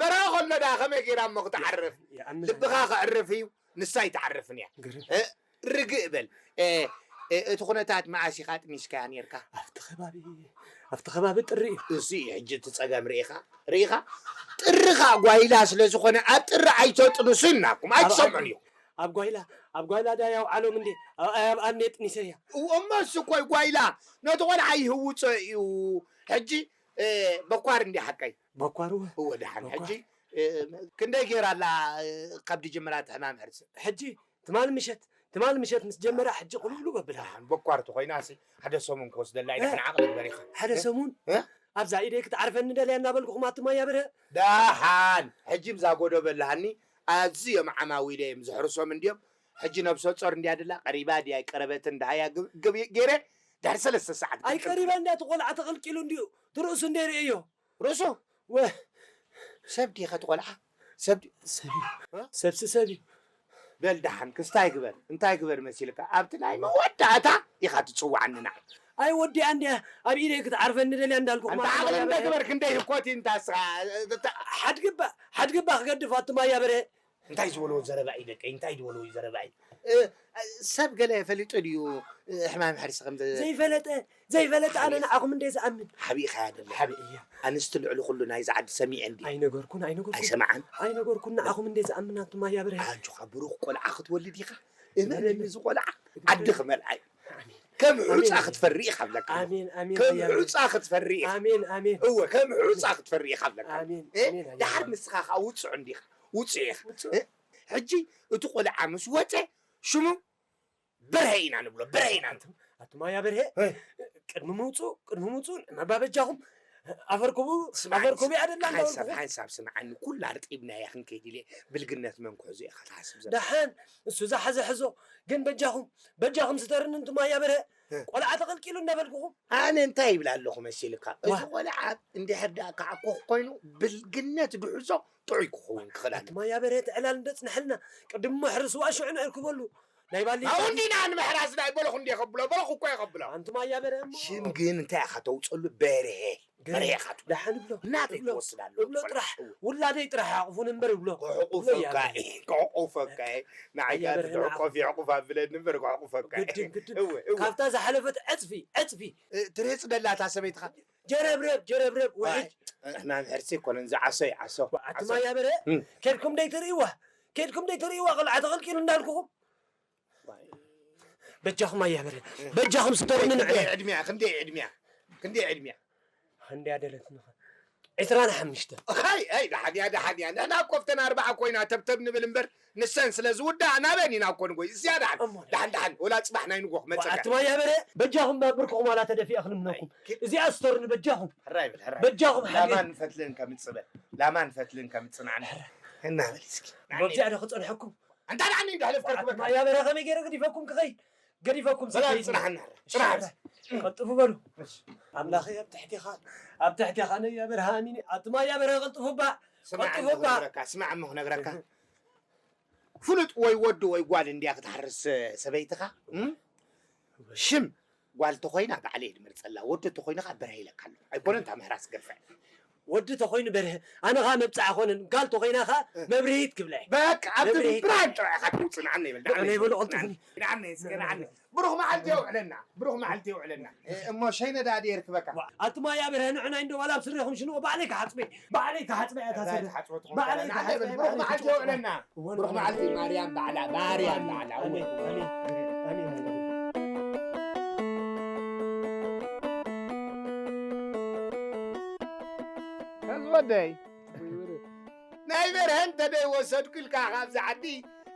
በረኸ ከሎ ደኣ ከመይ ገይራ እሞ ክትዓርፍ? ይኣምን ልብኻ ኣይኣምን። ክዕርፍ እዩ፣ ንሳ ኣይትዓርፍን እያ። ግርም። እ፣ ርግእ በል። እ፣ እ፣ እቲ ኩነታት መዓስ ኢኻ ጥኒስካያ ኔርካ? ኣብቲ ከባቢ፣ ኣብቲ ከባቢ ጥሪ እዩ። እሱ እዩ ሕጂ እቲ ጸገም ርኢኻ፣ ርኢኻ? ጥሪ ኸኣ ጓይላ ስለ ዝኾነ ኣብ ጥሪ ኣይተጥንሱ ኢልናኩም፣ ኣብ፣ ኣይትሰምዑን ኣብ፣ ኢኹም። ኣብ ጓይላ፣ ኣብ ጓይላ ዳ ያው ዓሎም እንዴ፣ ኣብ፣ ኣብ ኣነ ጥኒሰያ። እሞ እሱ እኮ ጓይላ ነቲ ቆልዓ ይህውጾ እዩ። ሕጂ፣ እ፣ በኳር እንዴ ሓቀይ? በኳር እወ። እወ፣ ደሓን። በኳር። ሕጂ፣ እ፣ ክንደይ ገይራ ኣላ፣ እ፣ ካብ ድጅምራ እቲ ሕማም ሕርሲ? ሕጂ፣ ትማል ምሸት፣ ትማል ምሸት ምስ ጀመራ ሕጂ ቁልውሉ በብላ። ደሓን፣ በኳር ተኾይናሲ፣ ሓደ ሰሙን ክወስደላ እዩ። እ? ደሓን ዓቕሊ ግበር ኢኻ። ሓደ እ? ሰሙን? እ? ኣብዛ ኢደይ ክትዓርፈኒ ደልያ እናበልኩኹም ኣቱም ኣያ በርሀ። ደሓን፣ ሕጂ ብዛ ጎዶ በላሃኒ፣ ኣዝዮም ዓማዊለ እዮም ዝሕርሶም እንድዮም። ሕጂ ነብሰ ጾር እንድያ ደላ፣ ቀሪባ ድያ ኣይቀረበትን፣ ደሃያ ግብ-፣ ግብ-፣ ገይረ፣ ድሕሪ ሰለስተ ሰዓት ኣይ ክጥቅም። ቀሪባ እንድያ፣ እቲ ቆልዓ ተቐልቂሉ እንድዩ፣ ትርእሱ እንደ ርእዮ። ርእሱ? ወ-፣ ሰብ ዲኻ እቲ ቆልዓ? ሰብ ዲ-፣ ሰብ እዩ። እ? ሰብሲ ሰብ እዩ። በል ደሓን፣ ክስታይ ግበር። እንታይ ግበር መሲልካ? ኣብቲ ናይ መወዳእታ ኢኻ ትጽውዓኒ ንዓይ። ኣይ ወዲኣ እንድያ፣ ኣብ ኢደይ ክትዓርፈኒ ደልያ እንዳልኩ ኣንታ ዓቕሊ እንደ ግበር ክንደይ ህኮት እዩ እንታ እስኻ? ሓድግባ፣ ሓድግባ ክገድፍ ኣቱም ኣያ በርሀ። እንታይ ዝበልዎ ዘረባ እዩ ደቀይ? እንታይ ዝበልዎ እዩ ዘረባ እዩ? እ፣ ሰብ ገለ ፈሊጡ ድዩ፣ እ፣ ሕማም ሕርሲ ከም ዘ-? ዘይፈለጠ፣ ዘይፈለጠ ኣነ ሓቢእኻ። ንዓኹም እንደ ዝኣምን። ሓቢእኻያ ደለኻ። ሓቢእያ። ኣንስቲ ልዕሊ ኩሉ ናይዚ ዓዲ ሰሚዐን ድዩ? ኣይነገርኩን፣ ኣይነገርኩን። ኣይሰምዓን? ኣይነገርኩን፣ ንዓኹም እንደ ዝኣምን ኣቱም ኣያ በርሀ። ኣጆኻ፣ ብሩኽ ቆልዓ ክትወልድ ኢኻ። እመነኒ፣ እዚ ቆልዓ ዓዲ ክመልኣ እዩ። ኣሜን። ከም ኣሜን። ሑጻ ክትፈሪ ኢኻ ብለካ። ኣሜን፣ ኣሜን፣ ከም ኣያ በርሀ። ሑጻ ክትፈሪ ኢኻ። ኣሜን፣ ኣሜን። እወ፣ ከም ሑጻ ክትፈሪ ኢኻ ብለካ። ኣሜን፣ እ? ኣሜን፣ ኣያ ደሓር በርሀ። ንስኻ ኸኣ ውጹዕ እንዲኻ። ውጹዕ ኢኻ። ውጹዕ። እ? ሕጂ እቲ ቆልዓ ምስ ወጸ ሽሙ በርሀ ኢና ንብሎ፣ በርሀ ኢና ንብሎ። ኣቱም ኣያ በርሀ፣ እ። ቅድሚ ምውጽኡ፣ ቅድሚ ምውጽኡ ንመባበጃኹም ኣፈርኩቡ፣ ስማዕ፣ ኣፈርኩቡ እያ ደላ ሓንሳብ፣ እንዳበልኩኹም። ሓንሳብ ስምዓኒ፣ ኩላ ኣርጢብናያ ክንከይድ ኢለ ብልግነት መን ክሕዞ ኢኻ ትሓስብ ዘለኻ? ደሓን፣ እሱ ዝሓዘ ሕዞ፣ ግን በጃኹም፣ በጃኹም ስተርኒ ኣንቱም ኣያ በርሀ፣ እ። ቆልዓ ተቐልቂሉ እንዳበልኩኹም። ኣነ እንታይ ይብል ኣለኹ መሲልካ? ዋ። እዚ ቆልዓ እንድሕር ደኣ ክዓኩኽ ኮይኑ ብልግነት ድሕዞ ጥዑይ ክኸውን ክኽእል ኣለዎ። ኣቱም ኣያ በርሀ እቲ ዕላል እንዶ ጽንሐልና፣ ቅድም እሞ ሕርስዋ ሽዑ ነዕርክበሉ። ናይ ባሊ ናብኡ እንዲና ንምሕራስ ናይ በለኹ እንዲ ከብሎ፣ በለኹ እኮ እየ ከብሎ። ኣንቱም ኣያ በርሀ እሞ። ሽም ግን እንታይ ኢኻ ተውጸሉ? በርሀ። ገርም። በርሀ ኢኻ ትብሎ። ደሓን እብሎ። ናተይ እብሎ። ትወስድ ኣለዎ እብሎ ትበል። ጥራሕ። እው። ውላደይ ጥራሕ ይሓቑፉኒ እምበር እብሎ። ክሕቑፈካ እብሎ እየ። እየ፣ ክሕቑፈካ እየ። ንዓይ ኣያ ከኣ በርሀ ንዓኹም። ትሕቆፍ ይሕቑፍ ኣብለኒ እምበር ክሕቑፈካ እየ። ግድን፣ ግድን። እወ፣ እወ። ካብታ ዝሓለፈት ዕጽፊ፣ ዕጽፊ። እ፣ ትርህጽ ደላ እታ ሰበይትኻ። ጀረብረብ፣ ጀረብረብ፣ ውሕጅ። ኣይ፣ ሕማም ሕርሲ ኣይኮነን፣ ዝዓሶ ይዓሶ። ኣቱም ኣያ በርሀ፣ እም። ከድኩም ደይ ትርእይዋ? ከድኩም ደይ ትርእይዋ? ቆልዓ ተቐልቂሉ እንዳልኩኹም። በጃኹም ኣያ በርሀ፣ በጃኹም ስተሩኒ ንዕና። ክንደይ ዕድሚያ? ክንደይ ዕድሚያ? ክንደይ ዕድሚያ? ክንደይ ኣደለትኒ? ዒስራን ሓሙሽተን። ኣይ፣ ኣይ፣ ደሓን እያ፣ ደሓን እያ። ንሕና እኮ ኣብተን ኣርባዓ ኮይና ተብተብ ንብል እምበር፣ ንሰን ስለ ዝውዳእ ናበን ኢና እኮ ንጎይ። እዚኣ ደሓን፣ እሞ ደሓን፣ ደሓን። ወላ ጽባሕ ናይ ንጎ ክመጸካ። ኣቱም ኣያ በርሀ፣ በጃኹም ናብ ብርክኹም ዋላ ተደፊኣ ክልምነኩም። ኣይ፣ ኪድ። እዚኣ ስተሩኒ በጃኹም። ሕራይ በል፣ ሕራይ። በጃኹም ሓገዝ። ላማን ፈትልን ከምጽእ በል። ላማን ፈትልን ከምጽእ ንዓና። ሕራይ። እና በል እስኪ። እሞ ኣብዚኣ ዶ ክጸንሐኩም? ኣንታ ደኣ እንዶ ሕለፍ ከርክበካ። ኣቱም ኣያ በርሀ ከመይ ገይረ ገዲፈኩም ክኸይድ? ገዲፈኩም በላ ሲከይድ። ጽናሕና፣ ጽናሕ። እሺ፣ ቀልጥፉ በሉ። እሺ። ኣምላኸይ ኣብ ትሕቴኻ፣ ኣብ ትሕቴኻ ነይ ኣያ በርሀ ኣሚነ። ኣቱም ኣያ በርሀ ቀልጥፉ እባ፣ ስማዕ ቀልጥፉ እሞ እባ። ክነግረካ፣ ስማዕ እሞ ክነግረካ። እህ። ፍሉጥ ወይ ወዲ ወይ ጓል እንድያ ክትሓርስ ሰበይትኻ፣ እም? ሽም ጓል ተኾይና ባዕለይ ድመርጸላ፣ ወዲ ተኾይኑ ኸዓ በርሀ ኢለካ ኣለኹ። ኣይኮነን እታ ምህራስ ገርፍዕ። ወዲ ተኾይኑ በርሀ፣ ኣነ ኸዓ መብጽዓ ኾነን፣ ጋል ተኾይና ኸዓ መብርሂት ክብላ እየ። በቃ ኣብቲ መብርሂት። ብራን ጥራይ ኢኻ ትውጽእ፣ ንዓኒ ይበል፣ ንዓኒ ኣነ ይበል፣ ይበል፣ ቅልጥፉኒ። ንዓኒ እስከ ንዓኒ። ብሩኽ መዓልቲ የውዕለና፣ ብሩኽ መዓልቲ የውዕለና። እ፣ እሞ ሸይነ ደኣ ድየ ርክበካ? ዋ፣ ኣቲ ማያ በርሀ፣ ንዑ ናይ እንዶ ዋላ ኣብ ስርሕኹም ሽንዎ ባዕለይ ክሓጽበ፣ ባዕለይ ክሓጽበ እያ እታ ስርሕ። ባዕለይ ክሓጽበ ትኾን ባዕለይ ከለና፣ ክሓጽበ፣ ባዕለይ ብሩኽ መዓልቲ ክሓጽበ። የውዕለና። እወ። ብሩኽ መዓልቲ ማርያም ባዕላ፣ ማርያም ባዕላ። ኣሜን፣ ኣሜን፣ ኣሜን። ሕዝ ወደይ። ናይ በርሀ እንተ ደይወሰድኩ ኢልካ ካብዚ ዓዲ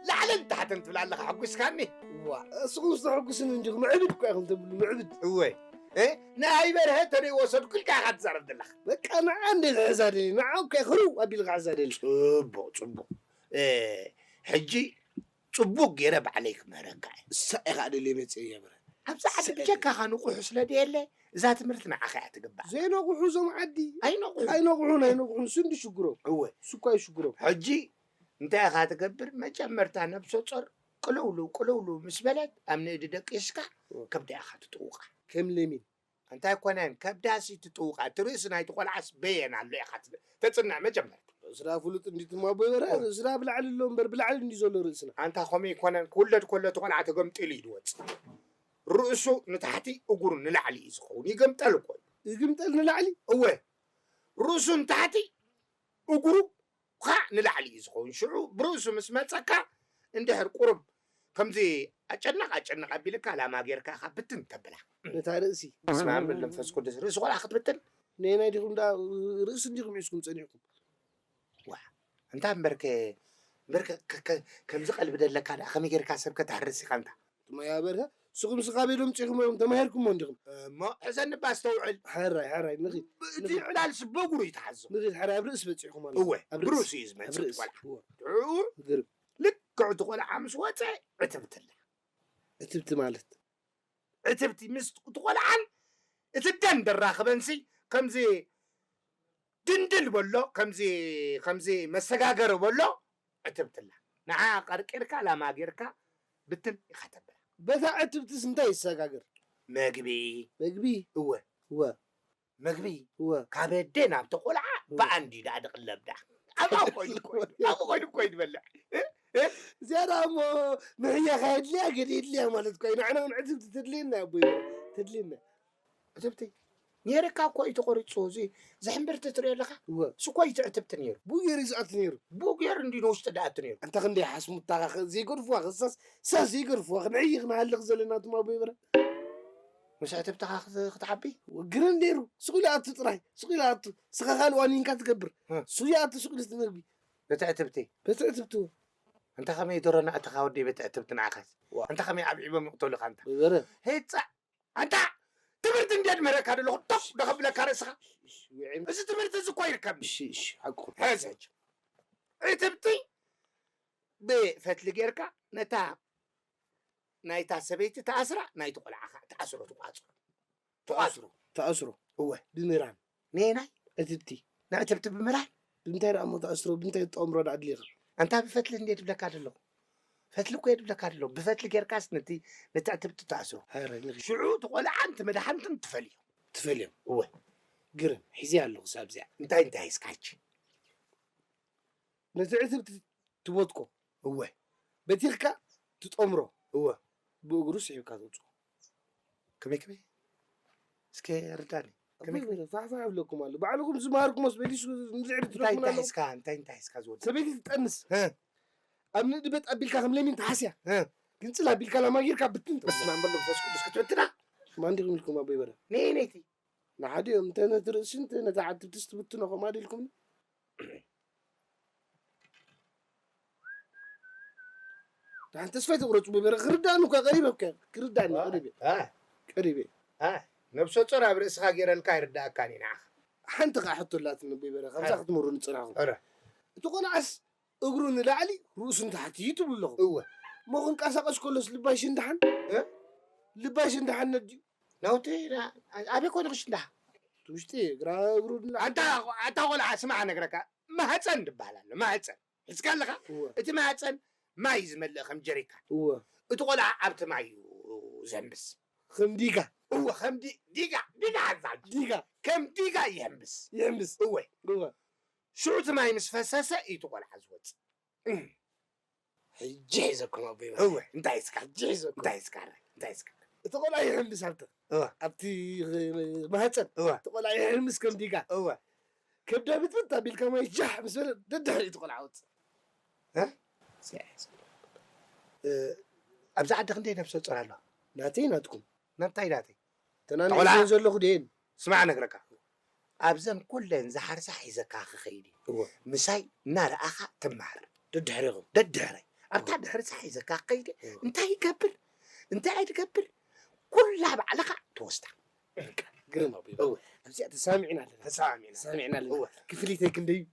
ላዕልን ታሕትን ትብል ኣለኻ፣ ሕጒስካኒ። ዋ፣ እስኹም ዝተሐጉስኒ እንዲኹም፣ ምዕብድ እኳ ኢኹም ተብሉ፣ ምዕብድ። እወ። እ? ናይ በርሀ እንተ ደይወሰድኩ ኢልካ ኢኻ ትዛረብ ዘለኻ። በቃ ንዓ እንደ ዝሕዛ ደሊ፣ ንዓ እኳ ይኽሩ ኣቢልካ ሕዛ ደሊ። ጽቡቕ፣ ጽቡቕ። እ፣ ሕጂ ጽቡቕ ገይረ ባዕለይ ክምህረካ እየ። እሳ ኢኻ ደልየ መጽየ እያ በረ። ኣብዚ ዓዲ እሳ ብጀካኻ ንቑሑ ስለ ደየለ፣ እዛ ትምህርቲ ንዓኻ እያ ትግባእ። ዘይነቑሑ እዞም ዓዲ። ኣይነቑሑ። ኣይነቑሑን፣ ኣይነቑሑን። እሱ እንዲ ሽግሮም። እወ። እሱ እኳ እዩ ሽግሮም። ሕጂ እንታይ ኢኻ ትገብር? መጀመርታ ነብሰ ጾር ቅልውልው፣ ቅልውልው ምስ በለት፣ ኣብ ንእዲ ደቂስካ እወ። ከብዳ ኢኻ ትጥውቓ። ከም ለሚን። እንታይ ኮነን፣ ከብዳሲ ትጥውቓ፣ እቲ ርእሲ ናይቲ ቆልዓስ በየን ኣሎ ኢኻ ትብ-፣ ተጽንዕ መጀመርታ። ርእስና ፍሉጥ እንዲ ትማቦ ይበረ፣ ኦ። ርእስና ብላዕሊ ኣሎ እምበር፣ ብላዕሊ እንዲ ዘሎ ርእስና። ኣንታ ከምኡ ይኮነን፣ ክውለድ ከሎ እቲ ቆልዓ ተገምጢሉ እዩ ዝወጽእ። ርእሱ ንታሕቲ፣ እግሩ ንላዕሊ እዩ ዝኸውን። ይግምጠል እኮ እዩ። ይግምጠል ንላዕሊ? እወ። ርእሱ ንታሕቲ፣ እግሩ ኻዕ ንላዕሊ እዩ ዝኸውን። ሽዑ ብርእሱ ምስ መጸካ፣ እንድሕር ቁሩብ ከምዚ ኣጨነቕ ኣጨነቕ ኣቢልካ፣ ላማ ጌርካ ኢኻ ብትን ተብላ። ነታ ርእሲ። በስመ ኣብ ወወልድ ወመንፈስ ቅዱስ። ርእሲ ቆልዓ ክትብትን? ነየናይ ዲኹም ደኣ ርእሲ እንዲኹም ሒዝኩም ጸኒሕኩም? ዋ፣ እንታ እምበርከ፣ እምበርከ ከ-፣ ከ-፣ ከምዚ ቀልቢ ደለካ ደኣ ከመይ ጌርካ ሰብ ከተሕርስ ኢኻ እንታ? ትማያ በርሀ፣ ስኹም ስኻ ቤሎም ጽኹም እዮም ተማሂርኩሞ እንዲኹም። እሞ ሕዘኒ እባ ኣስተውዕል። ሕራይ፣ ሕራይ፣ ንኺድ፣ እቲ ንኺድ። ዕላልሲ በእግሩ እዩ ተሓዞ። ንኺድ፣ ሕራይ፣ ኣብ ርእሲ በጺሕኩም ኣሎ። እወ፣ ኣብ ርእሲ። ብርእሱ እዩ ኣብ ዝመጽእ ርእሲ። ቆልዓ። እወ። ሽዑ ግርም። ልክዕ እቲ ቆልዓ ምስ ወጸ፣ ዕትብትላ። ዕትብቲ ማለት? ዕትብቲ ምስ እቲ ቆልዓን እቲ ደን ደራኽበንሲ፣ ከምዚ ድንድል በሎ፣ ከምዚ፣ ከምዚ መሰጋገሪ በሎ፣ ዕትብትላ። ንዓ ቀርቂርካ፣ ላማ ጌርካ፣ ብትን ኢኻ ተብላ። በታ ዕትብትስ እንታይ ይሰጋገር? መግቢ። መግቢ? እወ። እወ። መግቢ? እወ። ካብ ኣደ ናብቲ ቆልዓ እወ። ብኣንዲ ደኣ ድቕለብ ደኣ። ኣብኡ ኮይኑ እኮ እዩ፣ ኣብኡ ኮይኑ እኮ እዩ ዝበልዕ። እ? እ? እዚኣ ደኣ እሞ ምሕያኽ የድልያ፣ ገለ የድልያ ማለት እኮ እዩ። ንዓና እውን ዕትብቲ ተድልየና፣ ኣቦይ፣ ተድልየና። ዕትብቲ? ነይርካ እኮ እዩ ተቆሪጹ። እዚ ዝሕምብርቲ ትሪኦ ኣለኻ? እወ። እሱ እኮ እዩ እቲ ዕትብቲ ነይሩ። ብኡ ገይሩ እዩ ዝኣቱ ነይሩ። ብኡ ገይሩ እንድዩ ንውሽጢ ዝኣቱ ነይሩ። ኣንታ ክንደይ ሓስሙታኻ ከ-፣ ዘይገድፉዋ፣ ክሳስ፣ ሳስ ዘይገድፉዋ፣ ክንሕይኽ ንሃልኽ ዘለና እቶም ኣቦይ በረ። ምስ ዕትብትኻ ክት-፣ ክትዓቢ? ግርም ነይሩ። ስቕ ኢሉ ይኣቱ ጥራይ። ስቕ ኢሉ ይኣቱ። ስኻ ካልእ ዋኒንካ ትገብር። እ። እሱ ይኣቱ ስቕ ኢሉ እቲ መግቢ። በቲ ዕትብቲ? በቲ ዕትብቲ። ኣንታ ከመይ ዶሮ እናእተኻ ወደይ በቲ ዕትብቲ ንዓኻስ? ዋ። ኣንታ ከመይ ዓብዒቦም ይቕተሉኻ ኣንታ? በረ። ሄጻ! ኣንታ! ትምህርቲ እንድየ ድምህረካ ዘለኹ፣ ቶፍ ዶ ከብለካ ርእስኻ? እሺ፣ ውዒም። እዚ ትምህርቲ እዚ እኮ ይርከብኒ። እሺ፣ እሺ፣ ሓቁ። ሕዚ ሕጂ። ዕትብቲ ብፈትሊ ጌርካ ነታ ናይታ ሰበይቲ ተኣስራ፣ ናይቲ ቆልዓ ኸዓ ተኣስሮ ትቋጽሮ። ትቋጽሮ። ተኣስሮ። እወ። ብምራን። ነየናይ? ዕትብቲ። ንዕትብቲ ብምራን? ብምንታይ ደኣ እሞ ተኣስሮ? ብምንታይ ትጠምሮ ደኣ ኣድሊኻ? ኣንታ ብፈትሊ እንዴ ትብለካ ዘለኹ። ፈትሊ እኮ እየ ድብለካ ዘለኹ። ብፈትሊ ጌርካስ ነቲ፣ ነቲ ዕትብቲ ተኣስሮ። ኧረ፣ ንኺድ። ሽዑ እቲ ቆልዓን እቲ መድሓንትን ትፈልዮም። ትፈልዮም? እወ። ግርም፣ ሒዘያ ኣለኹ ሳብ እዚኣ። እንታይ እንታይ ሒዝካ ሕጂ? ነቲ ዕትብቲ ትቦትኮ። እወ። በቲኽካ ትጠምሮ። እወ። ብእግሩ ስሒብካ ተውጽኦ። ከመይ ከመይ? እስከ ርዳኒ። ከመይ ከመይ? ፋሕፋሕ ይብለኩም ኣሎ። ባዕልኹም ዝመሃርኩሞስ በሊሱ ንድሕሪ እንታይ ትረፉና እንታይ ኣለኹም። ሒዝካ? እንታይ እንታይ ሒዝካ ዝወድእ? ሰበይቲ ትጠንስ። እ። ኣብ ንእድበት ኣቢልካ ከም ለሚን ተሓስያ። እ። ግንጽል ኣቢልካ ላማ ጌርካ ብትን ትብሎ። በስመ ኣብ ወወልድ ወመንፈስ ቅዱስ ክትብትና? ማን ዲኹም ኢልኩም ኣቦይ በረ? ነየነይቲ? ንሓዲኦም እንተ ነቲ ርእሲ እንተ ነታ ዓትብትስ ትብትኖ ከምኣ ዲልኩም? ደሓን ተስፋ ኣይትቑረጹ፣ ብበረ ክርዳእኒ እኳ ቀሪበ እኳ፣ ክርዳእኒ ዋ፣ ቀሪበ። አ። ቀሪበ። አ፣ ነብሰ ጾር ኣብ ርእስኻ ገይረልካ ኣይርዳእካን እዩ ንዓኻ። ሓንቲ ኸኣ ሕቶ ኣላትኒ፣ ብበረ፣ ከምዛ አ። ክትምህሩኒ ጽናሕኩም። ኧረ። እቲ ቆልዓስ እግሩ ንላዕሊ፣ ርእሱ ንታሕቲ እዩ ትብሉ ኣለኹም። እወ። እሞ ክንቀሳቐስ ከሎስ ልባይ ሽንዳሓን? እ? ልባይ ሽንዳሓን ነድዩ? ናውቲ፣ ና-፣ ኣበይ ኮይኑ ክሽንዳሕ? እቲ ውሽጢ፣ ግራ እግሩ ንላዕሊ። ኣንታ፣ ኣንታ ቆልዓ፣ ስማዕ፣ ነግረካ፣ ማህፀን ዝበሃል ኣሎ፣ ማህፀን። ሒዝካ ኣለኻ? እወ። እቲ ማህፀን ማይ ዝመልእ ከም ጀሪካን። እወ። እቲ ቆልዓ ኣብቲ ማይ እዩ ዘንብስ። ከም ዲጋ። እወ፣ ከም ዲ-፣ ዲጋ፣ ዲጋ ሓዛ። ዲጋ። ከም ዲጋ ይሕምብስ። ይሕምብስ። እወ። እወ። ሽዑ እቲ ማይ ምስ ፈሰሰ እዩ እቲ ቆልዓ ዝወፅእ። ሕጂ ሒዘኩም ኣቦይ። እወ፣ እንታይ እስካ? ሕጂ ሒዘኩም። እንታይ እስካ? እንታይ እስካ? እቲ ቆልዓ ይሕምብስ ኣብቲ፣ እወ። ኣብቲ ማህፀን። እወ። እቲ ቆልዓ ይሕምብስ ከም ዲጋ። እወ። ከብዳ ብጥብጥ ኣቢልካ ማይ ጃሕ ምስ በለ ደድሕሪ እቲ ቆልዓ ወፅእ። እ? እ፣ ኣብዚ ዓዲ ክንደይ ነብሰ ጾር ኣለዋ? ናተይ ናትኩም። ናብታይ ናተይ? ተናንየ ቆልዓ። ዘለኹ ድየን? ስማዕ ነግረካ። ኣብዘን ኩለን ዝሓርሳ ሒዘካ ክኸይድ እዩ። እወ። ምሳይ እናረኣኻ ትመሃር። ደድሕሪኹም። ደድሕረይ። ኣብታ ድሕርሳ ሒዘካ ክኸይድ እየ። እወ። እንታይ ይገብር? እንታይ ኣይትገብር? ኩላ ባዕልኻ ትወስዳ። ግርም ኣቦይ። እወ። ኣብዚኣ ተሰማሚዕና ኣለና። ተሰማሚዕና። ተሰማሚዕና ኣለና። እወ። ክፍሊተይ ክንደይ እዩ?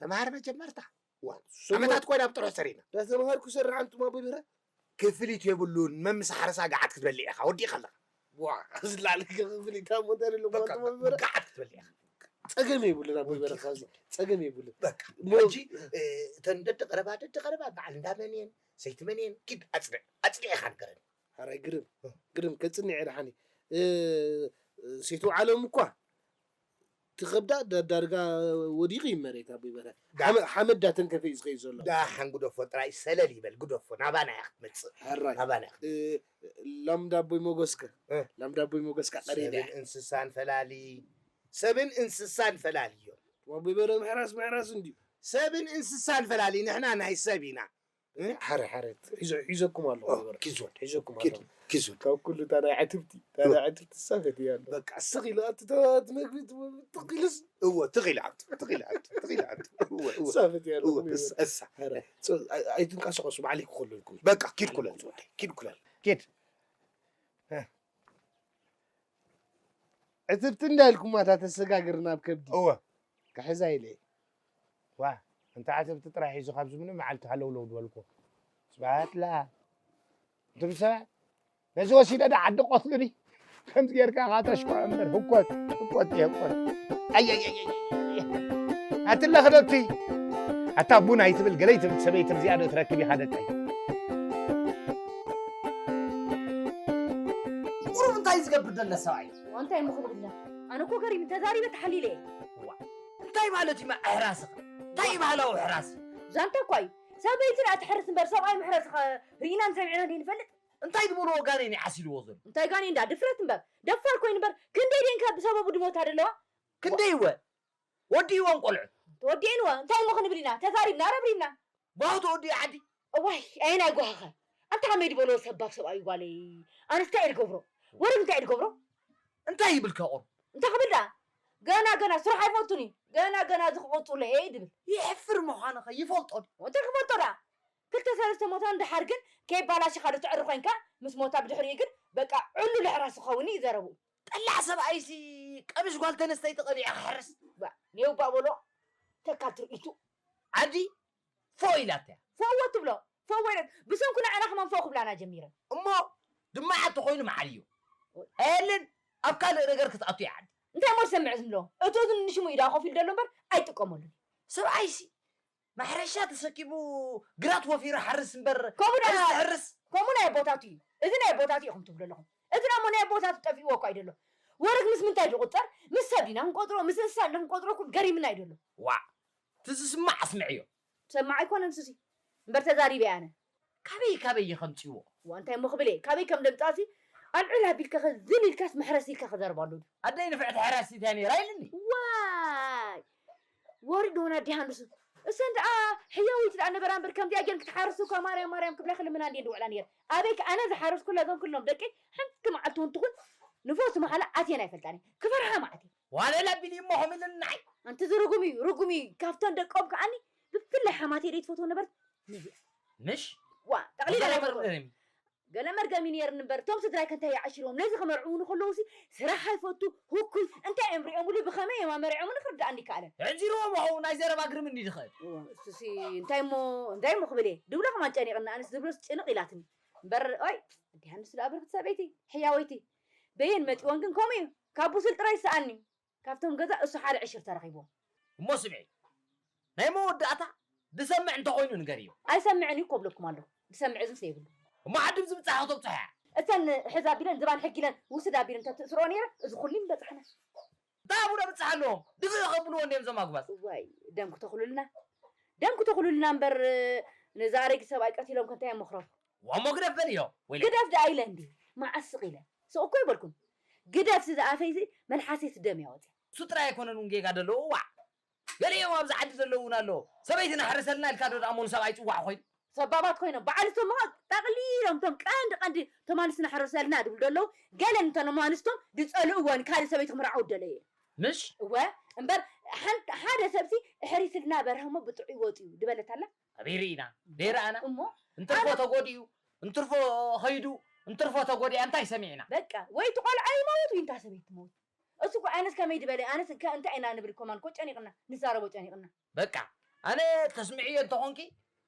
ተምሃር መጀመርታ። ዋ፣ ስሙ ዓመታት ኮይና ኣብ ጥርሑ ሰሪና። ዳተምሃርኩ ሰርሕ ኣንቱም ኣቦይ ብረ? ክፍሊት የብሉን። መምስ ሓረሳ ገዓት ክትበልዕ ኢኻ። ወዲእኻ ኣለኻ። ዋ፣ ዝላዕሊ ክፍሊት ኣብ ሞተር የብሉን በቃ፣ ኣንቱም ኣቦይ ብረ? ገዓት ክትበልዕ ኢኻ። ጸገም የብሉን ኣቦይ በረ፣ ወዲእኻ። ካብዚ ጸገም የብሉን። በቃ፣ ሞ-፣ ሕጂ፣ እ፣ እተን ደዲ ቀረባ፣ ደዲ ቀረባ በዓል እንዳ መን እየን፣ ሰይቲ መን እየን፣ ኪድ ኣጽንዕ፣ ኣጽኒዕኻ ንገረኒ። ሓራይ ግርም፣ እ። ግርም፣ ከጽንዕ እየ ደሓኒ። እ፣ ሴቱ ዓለም እኳ ትኸብዳ ዳ-፣ ዳርጋ ወዲቑ እዩ መሬት ኣቦይ በረ። ዳ-፣ ሓመ-፣ ሓመድ ዳተንከፈ እዩ ዝኸይድ ዘሎ። ዳሓን ግደፎ ጥራይ ሰለል ይበል፣ ግደፎ፣ ናባና እያ ክትመጽእ። ሕራይ። ናባና እያ ክትመጽእ። እ፣ ላም ዳቦይ ሞገስከ? እ። ላም ዳቦይ ሞገስካ ቀሪዳ። ሰብን እንስሳን ፈላሊ፣ ሰብን እንስሳን ፈላሊ እዮም። ኣቦይ በረ ምሕራስ፣ ምሕራስ እንድዩ። ሰብን እንስሳን ፈላሊ፣ ንሕና ናይ ሰብ ኢና። እ? ሓረ፣ ሓረ፣ ሒዞ-፣ ሒዘኩም ኣለኹ ኦ፣ በረ። ኪድ ዝወድ። ሒዘኩም ኪድ፣ ኣለኹ። ኪድ ዝወድ። ካብ ኩሉ እታ ናይ ዕትብቲ፣ እታ እወ። ናይ ዕትብቲ ሳፈት እያ ኣሎ። በቃ፣ ስቕ ኢሉ ኣቲ ተዋት መግቢ ትብል፣ ትቕ ኢሉስ። እወ፣ ትቕ ኢሉ ኣቲ፣ ትቕ ኢሉ ኣቲ፣ ትቕ ኢሉ ኣቲ። እወ፣ እወ። ሳፈት እያ ኣሎ። እወ፣ እስ-፣ እሳ። ሓረ። ሶ-፣ ኣይ-፣ ኣይትንቀሳቐሱ፣ ባዕለይ ክኸለልኩም። በቃ፣ ኪድ ኩለል ዝወደይ፣ ኪድ ኩለል። ኪድ። እ። ዕትብቲ እንዳልኩማ እታ ተሰጋግር ናብ ከብዲ። እወ። ክሕዛ ኢለ። ዋ፣ እንተ ዕትብቲ ጥራይ ሒዙ ካብዚ ምንም መዓልቲ ሃለውለው ዝበልኩ። ስብሃት ላ። እንቱም ሰባት፣ ነዚ ወሲደ ዳ ዓዲ ቆትሉኒ። ከምዚ ጌርካ ኢኻ ተሽኩዖ እምበር፣ ህኮት፣ ህኮት፣ ህኮት። ኣየየየየ። ኣትለ ክደቲ። ኣታ ቡን ኣይትብል፣ ገለይ ትብል ሰበይቲ እዚኣ ዶ ትረክብ ኢኻ ደቀይ? ቁሩብ እንታይ ዝገብር ዘሎ ሰብኣይ? እንታይ እሞ ክብል ኢልና? ኣነ እኮ ገሪም ተዛሪበ ተሓሊለ እየ። ዋ፣ እንታይ ማለት እዩ ኣሕራስኻ? እንታይ እዩ ባህላዊ ኣሕራሲ? ዛንታ እኳ እዩ። ሰበይቲ ደኣ ትሕርስ እምበር ሰብኣይ ምሕራስ ኸ ርኢናን ሰሚዕናን ደይንፈልጥ? እንታይ ዝበልዎ ጋኔን እዩ ዓሲልዎ ዘሎ? እንታይ ጋኔን ደኣ ድፍረት እምበር። ደፋር ኮይኑ እምበር ክንደይ ደይን ካብ ብሰበቡ ድሞታ ደለዋ? ክንደይ እወ? ወዲእዎም ቆልዑ። ተወዲእንዎ። እንታይ እሞ ክንብል ኢና? ተዛሪብና፣ ረብሪብና። ጓሁ ተወዲኡ ዓዲ። እዋይ፣ ኣየናይ ጓህኸ? ኣንታ ከመይ ዝበሎ ሰባብ ሰብኣይ ጓለይ። ኣነስ እንታይ እየ ዝገብሮ? ወረግ እንታይ እየ ዝገብሮ? እንታይ ይብል ከቑር? እንታይ ክብል ደኣ? ገና፣ ገና ስራሕ ኣይፈቱን እዩ። ገና፣ ገና እዚ ክቆጽሎ እየ ድብል። ይሕፍር ምዃኑ ኸ ይፈልጦ ድዩ? እንታይ ክፈልጦ ደኣ? ክልተ ሰለስተ ሞታ እንድሓር ግን ከይባላሽኻ ዶ ትዕሪ ኮይንካ? ምስ ሞታ ብድሕሪኡ ግን በቃ ዕሉል ኣሕራስ ክኸውን እዩ ዘረብኡ። ጠላዕ ሰብኣይሲ ቀምሽ ጓል ተነስተይቲ ቀቢዑ ክሕርስ። ባ፣ ኔው ባ በሎ፣ ተካል ትርኢቱ። ዓዲ ፎእ ኢላታ እያ። ፎእዎ ትብሎ፣ ፎእዎ ኢለት። ብሰንኩ ንዓና ከማን ፎእ ክብላና ጀሚረን። እሞ ድማ ዓዲ ኮይኑ መዓልዮ። ኣየልን ኣብ ካልእ ነገር ክትኣቱ እያ ዓዲ። እንታይ እሞ ዝሰምዕ ዝምሎ? እቲ እዝኑ ንሽሙ ኢዳ ኮፍ ኢሉ ዘሎ እምበር ኣይጥቀመሉን። ሰብኣይሲ ማሕረሻ ተሰኪሙ ግራት ወፊሩ ሓርስ እምበር ከምኡ ደኣ፣ ሕርስ ትሕርስ። ከምኡ ናይ ኣቦታቱ እዩ። እዚ ናይ ኣቦታቱ ኢኹም ትብሉ ኣለኹም። እዚ ደሞ ናይ ኣቦታቱ ጠፊእዎ እኳ እዩ ዘሎ። ወረግ ምስ ምንታይ ዝቑጸር? ምስ ሰብ ዲና ክንቆጽሮ፣ ምስ እንስሳ ዲና ክንቆጽሮ እኮ ገሪምና እዩ ዘሎ። ዋዕ! እቲ ዝስማዕ ኣስምዕዮ። ሰማዕ ኣይኮነን ሱሲ። እምበር ተዛሪበ እየ ኣነ። ካበይ ካበይ እዩ ከምጽእዎ? ዋ፣ እንታይ እሞ ክብል እየ? ካበይ ከም ደምጻሲ ኣልዕል ኣቢልካ ከ ዝል ኢልካስ መሕረስ ኢልካ ክዘርባ ኣሎ ድዩ? ኣደይ ንፍዕቲ ሕራሲት እያ ነይራ ኢልኒ። ዋይ! ወሪድዎ ናዲ ሃንሱ። እሰን ደኣ ሕያዊት ደኣ ነበራ እምበር ከምዚኣ ጌን ክትሓርሱ እኳ ማርያም ማርያም ክብላ ክልምና እንድየን ዝውዕላ ነይረን። ኣበይ ከ ኣነ ዝሓረስኩላ እዞም ኩሎም ደቀይ ሓንቲ መዓልቲ እውን ትኹን ንፈውሲ መኻላ ኣትየን ኣይፈልጣን እየ። ክፈርሓ መዓት እየ። ዋለል ኣቢሊ እሞ ኸም ኢሉኒ ንዓይ። ኣንቲ እዚ ርጉም እዩ፣ ርጉም እዩ። ካብተን ደቆም ከኣኒ ብፍላይ ሓማተይ ደይትፈትዎ ነበርት። ምሽ? ዋ፣ ጠቕሊላ ገለ ኣይፈትዎ። መርገም። ገለ መርገም እዩ ነይርኒ እምበር፣ እቶም ስድራይ ከ እንታይ ይዓሽርዎም? ነዚ ከመርዕዉኒ ከለዉሲ ስራሕ ኣይፈቱ፣ ህኩይ፣ እንታይ እዮም ሪኦምሉ፣ ብኸመይ እዮም ኣመሪዖምሉ ክርድኣኒ ኣይከኣለን። ሕንዚርዎም ኸው ናይ ዘረባ ግርም እንዲ ዝኽእል። እወ፣ እሱሲ እንታይ እሞ፣ እንታይ እሞ ክብል እየ? ድብሎ ከማን ጨኒቕኒ፣ ኣነስ ድብሎስ ጭንቕ ኢላትኒ። እምበር፣ ኦይ፣ ኣዲሃንስ ደኣ ብርኽቲ ሰበይቲ፣ ሕያወይቲ። በየን መጺወን ግን ከምኡ እዩ። ካብ ብሱል ጥራይ ይስኣኒ። ካብቶም ገዛ እሱ ሓደ ዕሽር ተረኺብዎ። እሞ ስምዒ፣ ናይ መወዳእታ ድሰምዕ እንተኾይኑ ንገርዮ። ኣይሰምዕን እዩ እኮ እብለኩም ኣለኹ። ድሰምዕ እዝንስ የብሉ። እሞ ዓዲ ብዝብጻሕ ከተብጽሖ እያ። እተን ሕዝ ኣቢለን ዝባን ሕጊለን ውስድ ኣቢለን እንተትእስርኦ ነይረ እዚ ኩሉ ይምበጻሕና። ዳቡረ ብጽሕ ኣለዎም ድፍእ ከብልዎ እንዲዮም ዞም ኣጉባዝ። እዋይ ደም ክተኽሉልና ደም ክተኽሉልና እምበር ነዚ ኣረጊት ሰብኣይ ቀቲሎም ከ እንታይ እዮም መኽረቡ? ዋሞ ግደፍ በልዮ ወይለ። ግደፍ ደኣ ኢለ እንዲ መዓስ ስቕ ኢለ ስቕ እኮ ኣይበልኩን። ግደፍ ሲ ዝኣፈይ ሲ መልሓሰይ ሲ ደም እያ ወፅያ። እሱ ጥራይ ኣይኮነን እውን ጌጋ ዘለዎ ዋዕ። ገሊኦም ኣብዚ ዓዲ ዘለዉ እውን ኣለዉ። ሰበይቲ ነሕርሰልና ኢልካ ዶ ደኣ እሞ ንሰብኣይ ፅዋዕ ኮይኑ? ሰባባት ኮይኖም በዓል እቶም መቐ ጠቕሊሎም እቶም ቀንዲ ቀንዲ እቶም ኣንስቲ ነሕርሰልና ድብሉ ደለዉ ገለን እቶም ኣንስቶም ድፀልእወን ካልእ ሰበይቲ ክምርዓው ደለየ ምሽ እወ እምበር ሓንቲ ሓደ ሰብሲ እሕሪስልና በርሀሞ ብጥዑይ ወፅዩ ድበለት ኣላ ኣበይ ርኢና ደይረኣና እሞ እንትርፎ ኣነ- ተጎዲኡ እንትርፎ ኸይዱ እንትርፎ ተጎዲኣ እንታይ ሰሚዕና በቃ ወይ እቲ ቆልዓ ይመውት ወይ እንታ ሰበይቲ ትመውት እሱ እኮ ኣነስ ከመይ ድበለ ኣነስ ከ እንታይ ኢና ንብል ኮማን ኮ ጨኒቕና ንዛረቦ ጨኒቕና በቃ ኣነ ተስምዕዮ እንተኾንኪ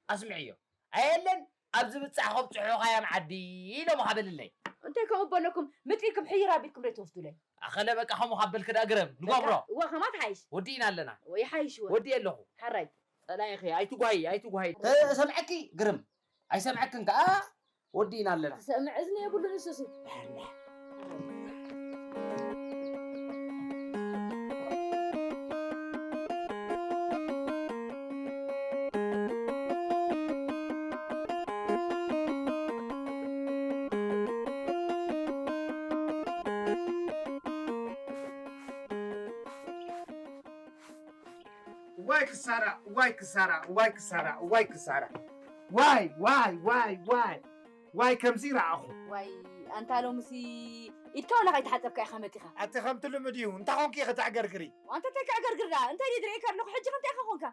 ኣስምዕዮ ኣየለን ኣብ ዝብጻሕ ከብጽሑኻዮም ዓዲ ኢሎም ሃበልለይ እንታይ ከምኡ በለኩም ምጢኩም ሕይር ኣቢልኩም ዶ ትወስዱለይ ኣኸለ በቃ ከምኡ ካብ በልክ ደኣ ግረም ንገብሮ እዋ ከማት ሓይሽ ወዲእና ኣለና ይሓይሽ ወዲ ኣለኹ ሓራይ ጸላኢኺ ኣይትጓሂ ኣይትጓሂ ሰምዐኪ ግርም ኣይሰምዐክን ከኣ ወዲእና ኣለና። ሰምዕ እዝኒ የብሉን እሱሲ። ዋይ ክሳራ ዋይ ክሳራ ዋይ ክሳራ ዋይ ክሳራ ዋይ ዋይ ዋይ ዋይ ዋይ ከምዚ ረኣኹ። ዋይ ኣንታ ሎምሲ ኢድካ ወላ ከይተሓጸብካ ኢኻ መጺኻ። ኣቲ ከምቲ ልምድ እዩ እንታይ ኮንኪ ኢኺ ተዕገርግሪ። ኣንታ እንታይ ከዕገርግር ደኣ እንታይ ድየ ዝርእየካ ኣለኹ ሕጂ ከ እንታይ ኢኻ ኮንካ።